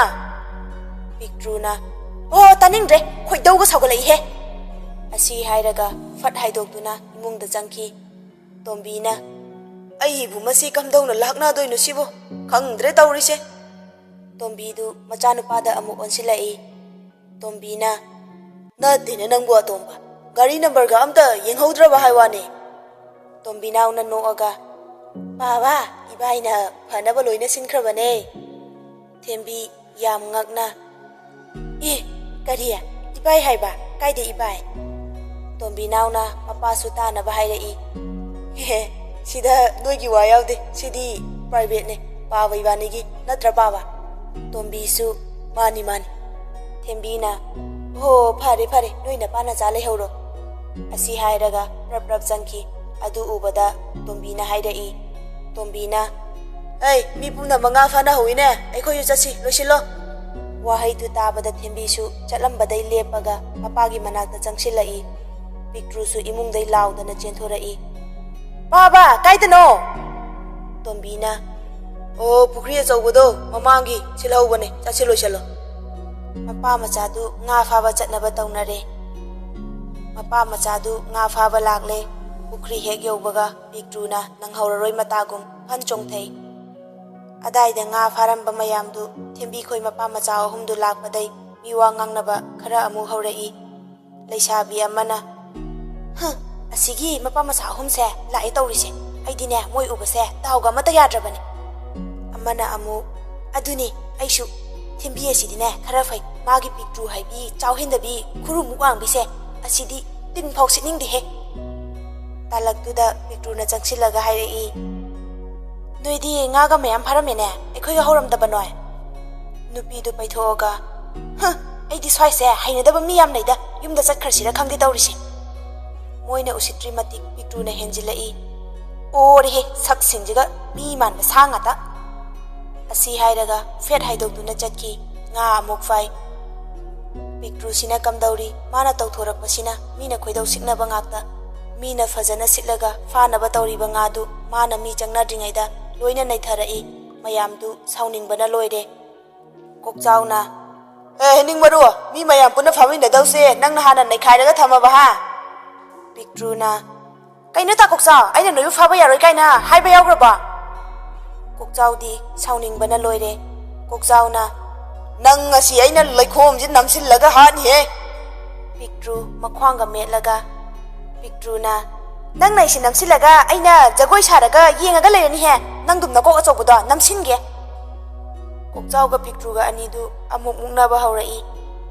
ꯄꯤꯛꯇ꯭ꯔꯨꯅ, "ꯑꯣ, ꯇꯥꯅꯤꯡꯗ꯭ꯔꯦ, ꯈꯣꯏꯗꯧꯒ ꯁꯥꯎꯒꯠꯂꯛꯏꯍꯦ!" ꯑꯁꯤ ꯍꯥꯏꯔꯒ ꯐꯠ ꯍꯥꯏꯗꯣꯛꯇꯨꯅ ꯏꯃꯨꯡꯗ ꯆꯪꯈꯤ꯫ ꯇꯣꯝꯕꯤꯅ, "ꯑꯩꯕꯨ ꯃꯁꯤ ꯀꯝꯗꯧꯅ ꯂꯥꯛꯅꯗꯣꯏꯅꯣ ꯁꯤꯕꯨ? ꯈꯪꯗ꯭ꯔꯦ ꯇꯧꯔꯤꯁꯦ꯫" ꯇꯣꯝꯕꯤꯗꯨ ꯃꯆꯥꯅꯨꯄꯥꯗ ꯑꯃꯨꯛ ꯑꯣꯟꯁꯤꯜꯂꯛꯏ꯫ ꯇꯣꯝꯕꯤꯅ, "ꯅꯠꯇꯦꯅꯦ ꯅꯪꯕꯨ ꯑꯇꯣꯝꯕ, ꯒꯥꯔꯤ ꯅꯝꯕꯔꯒ ꯑꯝꯇ ꯌꯦꯡꯍꯧꯗ꯭ꯔꯕ ꯍꯥꯏ ꯋꯥꯅꯤ?" ꯇꯣꯝꯕꯤꯅꯥꯎꯅ ꯅꯣꯛꯑꯒ, "ꯄꯥꯕ, ꯏꯕꯥꯏꯅ ꯐꯅꯕ ꯂꯣꯏꯅ ꯁꯤꯟꯈ꯭ꯔꯕꯅꯦ꯫" ꯊꯦꯝꯕꯤ ꯌꯥꯝ ꯉꯛꯅ, "ꯑꯦ, ꯀꯔꯤ? ꯏꯕꯥꯏ ꯍꯥꯏꯕ? ꯀꯥꯏꯗ ꯏꯕꯥꯏ?" ꯇꯣꯝꯕꯤꯅꯥꯎꯅ ꯃꯄꯥꯁꯨ ꯇꯥꯅꯕ ꯍꯥꯏꯔꯛꯏ, "ꯍꯦꯍꯦ, ꯁꯤꯗ ꯅꯣꯏꯒꯤ ꯋꯥ ꯌꯥꯎꯗꯦ, ꯁꯤꯗꯤ ꯄ꯭ꯔꯥꯏꯚꯦꯠꯅꯦ, ꯄꯥꯕ ꯏꯕꯥꯅꯤꯒꯤ, ꯅꯠꯇ꯭ꯔ ꯄꯥꯕ?" ꯇꯣꯝꯕꯤꯁꯨ, "ꯃꯥꯅꯤ, ꯃꯥꯅꯤ꯫" ꯊꯦꯝꯕꯤꯅ, "ꯍꯣ, ꯐꯔꯦ, ꯐꯔꯦ, ꯅꯣꯏ ꯅꯄꯥ ꯅꯆꯥ ꯂꯩꯍꯧꯔꯣ꯫" ꯑꯁꯤ ꯍꯥꯏꯔꯒ ꯄ꯭ꯔꯞ ꯄ꯭ꯔꯞ ꯆꯪꯈꯤ꯫ ꯑꯗꯨ ꯎꯕꯗ ꯇꯣꯝꯕꯤꯅ ꯍꯥꯏꯔꯛꯏ꯫ ꯇꯣꯝꯕꯤꯅ, "ꯑꯩ, ꯃꯤ ꯄꯨꯝꯅꯃꯛ ꯉꯥ ꯐꯥꯅ ꯍꯧꯏꯅꯦ, ꯑꯩꯈꯣꯏꯁꯨ ꯆꯠꯁꯤ, ꯂꯣꯏꯁꯤꯜꯂꯣ꯫" ꯋꯥꯍꯩꯗꯨ ꯇꯥꯕꯗ ꯊꯦꯝꯕꯤꯁꯨ ꯆꯠꯂꯝꯕꯗꯩ ꯂꯦꯞꯄꯒ ꯃꯄꯥꯒꯤ ꯃꯅꯥꯛꯇ ꯆꯪꯁꯤꯜꯂꯛꯏ꯫ ꯄꯤꯛꯇ꯭ꯔꯨꯁꯨ ꯏꯃꯨꯡꯗꯩ ꯂꯥꯎꯗꯅ ꯆꯦꯟꯊꯣꯔꯛꯏ꯫ "ꯄꯥꯕ, ꯀꯥꯏꯗꯅꯣ?" ꯇꯣꯝꯕꯤꯅ, "ꯑꯣ, ꯄꯨꯈ꯭ꯔꯤ ꯑꯆꯧꯕꯗꯣ ꯃꯃꯥꯡꯒꯤ ꯁꯤꯜꯍꯧꯕꯅꯦ, ꯆꯠꯁꯤ ꯂꯣꯏꯁꯤꯜꯂꯣ꯫" ꯃꯄꯥ ꯃꯆꯥꯗꯨ ꯉꯥ ꯐꯥꯕ ꯆꯠꯅꯕ ꯇꯧꯅꯔꯦ꯫ ꯃꯄꯥ ꯃꯆꯥꯗꯨ ꯉꯥ ꯐꯥꯕ ꯂꯥꯛꯂꯦ꯫ ꯄꯨꯈ꯭ꯔꯤ ꯍꯦꯛ ꯌꯧꯕꯒ ꯄꯤꯛꯇ꯭ꯔꯨꯅ ꯅꯪꯍꯧꯔꯔꯣꯏ ꯃꯇꯥꯒꯨꯝ ꯐꯟ ꯆꯣꯡꯊꯩ꯫ ꯑꯗꯥꯏꯗ ꯉꯥ ꯐꯥꯔꯝꯕ ꯃꯌꯥꯝꯗꯨ ꯊꯦꯝꯕꯤꯈꯣꯏ ꯃꯄꯥ ꯃꯆꯥ ꯑꯍꯨꯝꯗꯨ ꯂꯥꯛꯄꯗꯩ ꯃꯤꯋꯥ ꯉꯥꯡꯅꯕ ꯈꯔ ꯑꯃꯨꯛ ꯍꯧꯔꯛꯏ꯫ ꯂꯩꯁꯥꯕꯤ ꯑꯃꯅ, "ꯍ, ꯑꯁꯤꯒꯤ ꯃꯄꯥ ꯃꯆꯥ ꯑꯍꯨꯝꯁꯦ ꯂꯥꯛꯑꯦ ꯇꯧꯔꯤꯁꯦ꯫ ꯑꯩꯗꯤꯅꯦ, ꯃꯣꯏ ꯎꯕꯁꯦ ꯗꯥꯎꯒ ꯑꯃꯠꯇ ꯌꯥꯗ꯭ꯔꯕꯅꯦ꯫ ꯑꯃꯅ ꯑꯃꯨꯛ, "ꯑꯗꯨꯅꯤ, ꯑꯩꯁꯨ ꯊꯦꯝꯕꯤ ꯑꯁꯤꯗꯤꯅꯦ ꯈꯔ ꯐꯩ, ꯃꯥꯒꯤ ꯄꯤꯛꯇ꯭ꯔꯨ ꯍꯥꯏꯕꯤ, ꯆꯥꯎ ꯍꯦꯟꯗꯕꯤ, ꯈꯨꯔꯨꯃꯨꯛ ꯋꯥꯡꯕꯤꯁꯦ, ꯑꯁꯤꯗꯤ ꯇꯤꯟ ꯐꯥꯎ ꯁꯤꯠꯅꯤꯡꯗꯦꯍꯦ"꯫ ꯇꯥꯂꯛꯇꯨꯗ ꯄꯤꯛꯇ꯭ꯔꯨꯅ ꯆꯪꯁꯤꯜꯂꯒ ꯍꯥꯏꯔꯛꯏ, "ꯅꯣꯏꯗꯤ ꯉꯥꯒ ꯃꯌꯥꯝ ꯐꯥꯔꯝꯃꯦꯅꯦ, ꯑꯩꯈꯣꯏꯒ ꯍꯧꯔꯝꯗꯕ ꯅꯣꯏ?" ꯅꯨꯄꯤꯗꯨ ꯄꯩꯊꯣꯛꯑꯒ, "ꯍ, ꯑꯩꯗꯤ ꯁ꯭ꯋꯥꯏꯁꯦ ꯍꯩꯅꯗꯕ ꯃꯤ ꯌꯥꯝ ꯂꯩꯗ, ꯌꯨꯝꯗ ꯆꯠꯈ꯭ꯔꯁꯤꯔ ꯈꯪꯗꯦ ꯇꯧꯔꯤꯁꯦ"꯫ ꯃꯣꯏꯅ ꯎꯁꯤꯠꯇ꯭ꯔꯤ ꯃꯇꯤꯛ ꯄꯤꯛꯇ꯭ꯔꯨꯅ ꯍꯦꯟꯖꯤꯜꯂꯛꯏ꯫ "ꯑꯣꯔꯦꯍꯦ, ꯁꯛꯁꯤꯡꯁꯤꯒ ꯃꯤ ꯃꯥꯟꯕ ꯁꯥ ꯉꯥꯛꯇ"꯫ ꯑꯁꯤ ꯍꯥꯏꯔꯒ ꯐꯦꯠ ꯍꯥꯏꯗꯣꯛꯇꯨꯅ ꯆꯠꯈꯤ꯫ ꯉꯥ ꯑꯃꯨꯛ ꯐꯥꯏ꯫ ꯄꯤꯛꯇ꯭ꯔꯨꯁꯤꯅ ꯀꯝꯗꯧꯔꯤ? ꯃꯥꯅ ꯇꯧꯊꯣꯔꯛꯄꯁꯤꯅ ꯃꯤꯅ ꯈꯣꯏꯗꯧ ꯁꯤꯛꯅꯕ ꯉꯥꯛꯇ꯫ ꯃꯤꯅ ꯐꯖꯅ ꯁꯤꯠꯂꯒ ꯐꯥꯅꯕ ꯇꯧꯔꯤꯕ ꯉꯥꯗꯨ ꯃꯥꯅ ꯃꯤ ꯆꯪꯅꯗ꯭ꯔꯤꯉꯩꯗ ꯂꯣꯏꯅ ꯅꯩꯊꯔꯛꯏ꯫ ꯃꯌꯥꯝꯗꯨ ꯁꯥꯎꯅꯤꯡꯕꯅ ꯂꯣꯏꯔꯦ꯫ ꯀꯣꯛꯆꯥꯎꯅ, "ꯑꯦ, ꯍꯦꯅꯤꯡ ꯃꯔꯨ, ꯃꯤ ꯃꯌꯥꯝ ꯄꯨꯟꯅ ꯐꯥꯃꯤꯟꯅꯗꯧꯁꯦ ꯅꯪꯅ ꯍꯥꯟꯅ ꯅꯩꯈꯥꯏꯔꯒ ꯊꯝꯃꯕ, ꯍꯥ?" ꯄꯤꯛꯇ꯭ꯔꯨꯅ, "ꯀꯩꯅꯣ ꯇꯥ ꯀꯣꯛꯆꯥꯎ, ꯑꯩꯅ ꯅꯣꯏꯕꯨ ꯐꯥꯕ ꯌꯥꯔꯣꯏ ꯀꯥꯏꯅ ꯍꯥꯏꯕ ꯌꯥꯎꯈ꯭ꯔꯕꯣ?" ꯀꯣꯛꯆꯥꯎꯗꯤ ꯁꯥꯎꯅꯤꯡꯕꯅ ꯂꯣꯏꯔꯦ꯫ ꯀꯣꯛꯆꯥꯎꯅ, "ꯅꯪ ꯉꯁꯤ ꯑꯩꯅ ꯂꯩꯈꯣꯝꯁꯤ ꯅꯝꯁꯤꯜꯂꯒ ꯍꯥꯠꯅꯤꯍꯦ!" ꯄꯤꯛꯇ꯭ꯔꯨ ꯃꯈ꯭ꯋꯥꯡꯒ ꯃꯦꯠꯂꯒ, ꯄꯤꯛꯇ꯭ꯔꯨꯅ, "ꯅꯪꯅ ꯑꯩꯁꯦ ꯅꯝꯁꯤꯜꯂꯒ ꯑꯩꯅ ꯖꯒꯣꯏ ꯁꯥꯔꯒ ꯌꯦꯡꯉꯒ ꯂꯩꯔꯅꯤꯍꯦ, ꯅꯪꯗꯨꯝ ꯅꯀꯣꯛ ꯑꯆꯧꯕꯗꯣ ꯅꯝꯁꯤꯟꯒꯦ"꯫ ꯀꯣꯛꯆꯥꯎꯒ ꯄꯤꯛꯇ꯭ꯔꯨꯒ ꯑꯅꯤꯗꯨ ꯑꯃꯨꯛ ꯃꯨꯛꯅꯕ ꯍꯧꯔꯛꯏ꯫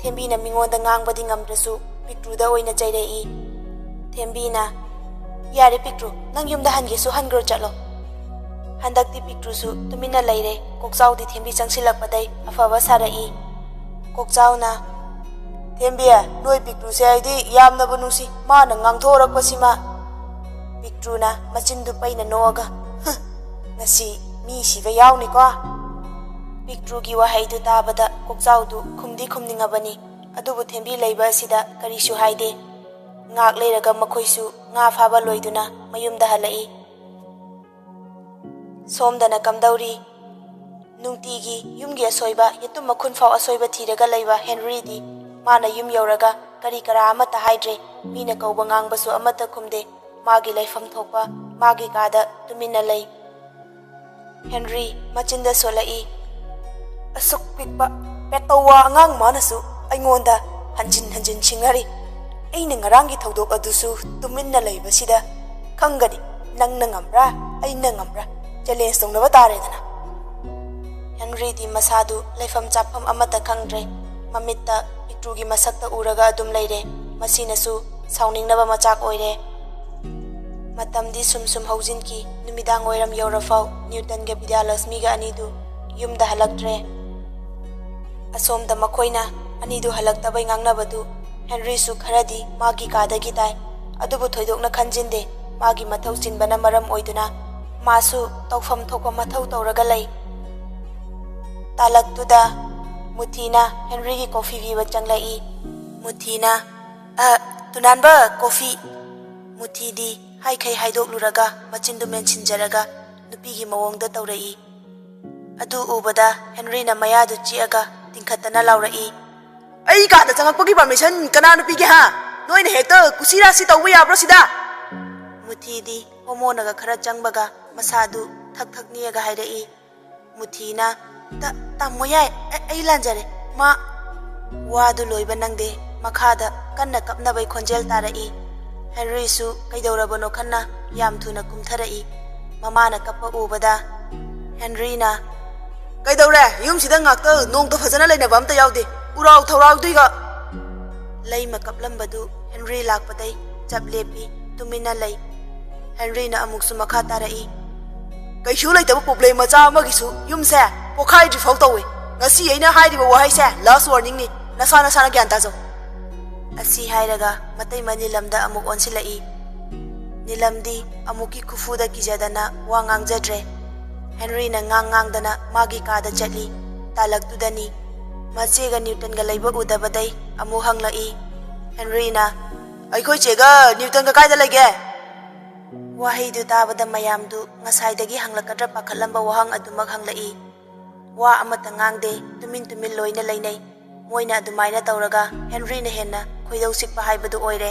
ꯊꯦꯝꯕꯤꯅ ꯃꯤꯉꯣꯟꯗ ꯉꯥꯡꯕꯗꯤ ꯉꯝꯗ꯭ꯔꯁꯨ ꯄꯤꯛꯇ꯭ꯔꯨꯗ ꯑꯣꯏꯅ ꯆꯩꯔꯛꯏ꯫ ꯊꯦꯝꯕꯤꯅ, "ꯌꯥꯔꯦ ꯄꯤꯛꯇ꯭ꯔꯨ, ꯅꯪ ꯌꯨꯝꯗ ꯍꯟꯒꯦꯁꯨ ꯍꯟꯈ꯭ꯔꯣ, ꯆꯠꯂꯣ"꯫ ꯍꯟꯗꯛꯇꯤ ꯄꯤꯛꯇ꯭ꯔꯨꯁꯨ ꯇꯨꯃꯤꯟꯅ ꯂꯩꯔꯦ꯫ ꯀꯣꯛꯆꯥꯎꯗꯤ ꯊꯦꯝꯕꯤ ꯆꯪꯁꯤꯜꯂꯛꯄꯗꯩ ꯑꯐꯕ ꯁꯥꯔꯛꯏ꯫ ꯀꯣꯛꯆꯥꯎꯅ, "ꯊꯦꯝꯕꯤ, ꯅꯣꯏ ꯄꯤꯛꯇ꯭ꯔꯨꯁꯦ ꯑꯩꯗꯤ ꯌꯥꯝꯅꯕꯨ ꯅꯨꯡꯁꯤ, ꯃꯥꯅ ꯉꯥꯡꯊꯣꯔꯛꯄꯁꯤꯃ"꯫ ꯄꯤꯛꯇ꯭ꯔꯨꯅ ꯃꯆꯤꯟꯗꯨ ꯄꯩꯅ ꯅꯣꯛꯑꯒ, "ꯍ, ꯉꯁꯤ ꯃꯤ ꯁꯤꯕ ꯌꯥꯎꯅꯤꯀꯣ"꯫ ꯄꯤꯛꯇ꯭ꯔꯨꯒꯤ ꯋꯥꯍꯩꯗꯨ ꯇꯥꯕꯗ ꯀꯣꯛꯆꯥꯎꯗꯨ ꯈꯨꯝꯗꯤ ꯈꯨꯝꯅꯤꯡꯉꯕꯅꯤ, ꯑꯗꯨꯕꯨ ꯊꯦꯝꯕꯤ ꯂꯩꯕ ꯑꯁꯤꯗ ꯀꯔꯤꯁꯨ ꯍꯥꯏꯗꯦ꯫ ꯉꯥꯛ ꯂꯩꯔꯒ ꯃꯈꯣꯏꯁꯨ ꯉꯥ ꯐꯥꯕ ꯂꯣꯏꯗꯨꯅ ꯃꯌꯨꯝꯗ ꯍꯜꯂꯛꯏ꯫ ꯁꯣꯝꯗꯅ ꯀꯝꯗꯧꯔꯤ? ꯅꯨꯡꯇꯤꯒꯤ ꯌꯨꯝꯒꯤ ꯑꯁꯣꯏꯕ, ꯌꯦꯇꯨꯝ ꯃꯈꯨꯟ ꯐꯥꯎ ꯑꯁꯣꯏꯕ ꯊꯤꯔꯒ ꯂꯩꯕ ꯍꯦꯟꯔꯤꯗꯤ ꯃꯥꯅ ꯌꯨꯝ ꯌꯧꯔꯒ ꯀꯔꯤ ꯀꯔꯥ ꯑꯃꯠꯇ ꯍꯥꯏꯗ꯭ꯔꯦ꯫ ꯃꯤꯅ ꯀꯧꯕ ꯉꯥꯡꯕꯁꯨ ꯑꯃꯠꯇ ꯈꯨꯝꯗꯦ꯫ ꯃꯥꯒꯤ ꯂꯩꯐꯝ ꯊꯣꯛꯄ ꯃꯥꯒꯤ ꯀꯥꯗ ꯇꯨꯃꯤꯟꯅ ꯂꯩ꯫ ꯍꯦꯟꯔꯤ ꯃꯆꯤꯟꯗ ꯁꯣꯜꯂꯛꯏ, "ꯑꯁꯨꯛ ꯄꯤꯛꯄ ꯄꯦꯇꯧꯋꯥ ꯑꯉꯥꯡ ꯃꯥꯅꯁꯨ ꯑꯩꯉꯣꯟꯗ ꯍꯟꯖꯤꯟ ꯍꯟꯖꯤꯟ ꯁꯤꯡꯅꯔꯤ꯫ ꯑꯩꯅ ꯉꯔꯥꯡꯒꯤ ꯊꯧꯗꯣꯛ ꯑꯗꯨꯁꯨ ꯇꯨꯃꯤꯟꯅ ꯂꯩꯕꯁꯤꯗ ꯈꯪꯒꯅꯤ"꯫ "ꯅꯪꯅ ꯉꯝꯕ꯭ꯔꯥ, ꯑꯩꯅ ꯉꯝꯕ꯭ꯔꯥ? ꯆꯦꯂꯦꯟꯖ ꯇꯧꯅꯕ ꯇꯥꯔꯦꯗꯅ"꯫ ꯍꯦꯟꯔꯤꯗꯤ ꯃꯁꯥꯗꯨ ꯂꯩꯐꯝ ꯆꯥꯐꯝ ꯑꯃꯠꯇ ꯈꯪꯗ꯭ꯔꯦ꯫ ꯃꯃꯤꯠꯇ ꯄꯤꯛꯇ꯭ꯔꯨꯒꯤ ꯃꯁꯛꯇ ꯎꯔꯒ ꯑꯗꯨꯝ ꯂꯩꯔꯦ꯫ ꯃꯁꯤꯅꯁꯨ ꯁꯥꯎꯅꯤꯡꯅꯕ ꯃꯆꯥꯛ ꯑꯣꯏꯔꯦ꯫ ꯃꯇꯝꯗꯤ ꯁꯨꯝ ꯁꯨꯝ ꯍꯧꯖꯤꯟꯈꯤ꯫ ꯅꯨꯃꯤꯗꯥꯡ ꯋꯥꯏꯔꯝ ꯌꯧꯔꯐꯥꯎ ꯅ꯭ꯌꯨꯇꯟꯒ ꯕꯤꯗ꯭ꯌꯥꯂꯛꯁꯃꯤꯒ ꯑꯅꯤꯗꯨ ꯌꯨꯝꯗ ꯍꯜꯂꯛꯇ꯭ꯔꯦ꯫ ꯑꯁꯣꯝꯗ ꯃꯈꯣꯏꯅ ꯑꯅꯤꯗꯨ ꯍꯜꯂꯛꯇꯕꯩ ꯉꯥꯡꯅꯕꯗꯨ ꯍꯦꯟꯔꯤꯁꯨ ꯈꯔꯗꯤ ꯃꯥꯒꯤ ꯀꯥꯗꯒꯤ ꯇꯥꯏ꯫ ꯑꯗꯨꯕꯨ ꯊꯣꯏꯗꯣꯛꯅ ꯈꯟꯖꯤꯟꯗꯦ꯫ ꯃꯥꯒꯤ ꯃꯊꯧ ꯆꯤꯟꯕꯅ ꯃꯔꯝ ꯑꯣꯏꯗꯨꯅ ꯃꯥꯁꯨ ꯇꯧꯐꯝ ꯊꯣꯛꯄ ꯃꯊꯧ ꯇꯧꯔꯒ ꯂꯩ꯫ ꯇꯥꯂꯛꯇꯨꯗ ꯃꯨꯊꯤꯅ ꯍꯦꯟꯔꯤꯒꯤ ꯀꯣꯐꯤ ꯄꯤꯕ ꯆꯪꯂꯛꯏ꯫ ꯃꯨꯊꯤꯅ, "ꯑ, ꯇꯨꯅꯥꯟꯕ, ꯀꯣꯐꯤ!" ꯃꯨꯊꯤꯗꯤ ꯍꯥꯏꯈꯩ ꯍꯥꯏꯗꯣꯛꯂꯨꯔꯒ ꯃꯆꯤꯟꯗꯨ ꯃꯦꯟꯁꯤꯟꯖꯔꯒ ꯅꯨꯄꯤꯒꯤ ꯃꯑꯣꯡꯗ ꯇꯧꯔꯛꯏ꯫ ꯑꯗꯨ ꯎꯕꯗ ꯍꯦꯟꯔꯤꯅ ꯃꯌꯥꯗꯨ ꯆꯤꯛꯑꯒ ꯇꯤꯡꯈꯠꯇꯅ ꯂꯥꯎꯔꯛꯏ, "ꯑꯩ ꯀꯥꯗ ꯆꯪꯉꯛꯄꯒꯤ ꯄꯥꯔꯃꯤꯁꯟ ꯀꯅꯥꯅ ꯄꯤꯒꯦ, ꯍꯥ? ꯅꯣꯏꯅ ꯍꯦꯛꯇ ꯀꯨꯁꯤꯔꯥꯁꯤ ꯇꯧꯕ ꯌꯥꯕ꯭ꯔꯣ ꯁꯤꯗ?" ꯃꯨꯊꯤꯗꯤ ꯍꯣꯃꯣꯅꯒ ꯈꯔ ꯆꯪꯕꯒ ꯃꯁꯥꯗꯨ ꯊꯛ ꯊꯛ ꯅꯤꯛꯑꯒ ꯍꯥꯏꯔꯛꯏ꯫ ꯃꯨꯊꯤꯅ, "ꯇ-, ꯇꯥꯃꯣ ꯌꯥꯏ, ꯑꯩ, ꯑꯩ ꯂꯥꯟꯖꯔꯦ꯫ ꯃꯥ"꯫ ꯋꯥꯗꯨ ꯂꯣꯏꯕ ꯅꯪꯗꯦ꯫ ꯃꯈꯥꯗ ꯀꯟꯅ ꯀꯞꯅꯕꯩ ꯈꯣꯟꯖꯦꯜ ꯇꯥꯔꯛꯏ꯫ ꯍꯦꯟꯔꯤꯁꯨ ꯀꯩꯗꯧꯔꯕꯅꯣ ꯈꯟꯅ ꯌꯥꯝ ꯊꯨꯅ ꯀꯨꯝꯊꯔꯛꯏ꯫ ꯃꯃꯥꯅ ꯀꯞꯄ ꯎꯕꯗ ꯍꯦꯟꯔꯤꯅ, "ꯀꯩꯗꯧꯔꯦ? ꯌꯨꯝꯁꯤꯗ ꯉꯥꯛꯇ ꯅꯣꯡꯇ ꯐꯖꯅ ꯂꯩꯅꯕ ꯑꯝꯇ ꯌꯥꯎꯗꯦ꯫ ꯎꯔꯥꯎ ꯊꯧꯔꯥꯎꯗꯣꯏꯒ!" ꯂꯩꯃ ꯀꯞꯂꯝꯕꯗꯨ ꯍꯦꯟꯔꯤ ꯂꯥꯛꯄꯗꯩ ꯆꯞ ꯂꯦꯞꯄꯤ, ꯇꯨꯃꯤꯟꯅ ꯂꯩ꯫ ꯍꯦꯟꯔꯤꯅ ꯑꯃꯨꯛꯁꯨ ꯃꯈꯥ ꯇꯥꯔꯛꯏ, "ꯀꯩꯁꯨ ꯂꯩꯇꯕ ꯄ꯭ꯔꯣꯕ꯭ꯂꯦꯝ ꯃꯆꯥ ꯑꯃꯒꯤꯁꯨ ꯌꯨꯝꯁꯦ ꯄꯣꯈꯥꯏꯗ꯭ꯔꯤꯐꯥꯎ ꯇꯧꯏ꯫ ꯉꯁꯤ ꯑꯩꯅ ꯍꯥꯏꯔꯤꯕ ꯋꯥꯍꯩꯁꯦ ꯂꯥꯁ ꯋꯥꯔꯅꯤꯡꯅꯤ꯫ ꯅꯁꯥ ꯅꯁꯥꯅ ꯒ꯭ꯌꯥꯟ ꯇꯥꯖꯧ"꯫ ꯑꯁꯤ ꯍꯥꯏꯔꯒ ꯃꯇꯩꯃ ꯅꯤꯂꯝꯗ ꯑꯃꯨꯛ ꯑꯣꯟꯁꯤꯜꯂꯛꯏ꯫ ꯅꯤꯂꯝꯗꯤ ꯑꯃꯨꯛꯀꯤ ꯈꯨꯐꯨꯗ ꯀꯤꯖꯗꯅ ꯋꯥ ꯉꯥꯡꯖꯗ꯭ꯔꯦ꯫ ꯍꯦꯟꯔꯤꯅ ꯉꯥꯡ ꯉꯥꯡꯗꯅ ꯃꯥꯒꯤ ꯀꯥꯗ ꯆꯠꯂꯤ꯫ ꯇꯥꯂꯛꯇꯨꯗꯅꯤ꯫ ꯃꯆꯦꯒ ꯅ꯭ꯌꯨꯇꯟꯒ ꯂꯩꯕ ꯎꯗꯕꯗꯩ ꯑꯃꯨꯛ ꯍꯪꯂꯛꯏ꯫ ꯍꯦꯟꯔꯤꯅ, "ꯑꯩꯈꯣꯏ ꯆꯦꯒ ꯅ꯭ꯌꯨꯇꯟꯒ ꯀꯥꯏꯗ ꯂꯩꯒꯦ?" ꯋꯥꯍꯩꯗꯨ ꯇꯥꯕꯗ ꯃꯌꯥꯝꯗꯨ ꯉꯁꯥꯏꯗꯒꯤ ꯍꯪꯂꯛꯀꯗ꯭ꯔꯥ ꯄꯥꯈꯠꯂꯝꯕ ꯋꯥꯍꯪ ꯑꯗꯨꯃꯛ ꯍꯪꯂꯛꯏ꯫ ꯋꯥ ꯑꯃꯠꯇ ꯉꯥꯡꯗꯦ, ꯇꯨꯃꯤꯟ ꯇꯨꯃꯤꯟ ꯂꯣꯏꯅ ꯂꯩꯅꯩ꯫ ꯃꯣꯏꯅ ꯑꯗꯨꯃꯥꯏꯅ ꯇꯧꯔꯒ ꯍꯦꯟꯔꯤꯅ ꯍꯦꯟꯅ ꯈꯣꯏꯗꯧ ꯆꯤꯛꯄ ꯍꯥꯏꯕꯗꯨ ꯑꯣꯏꯔꯦ꯫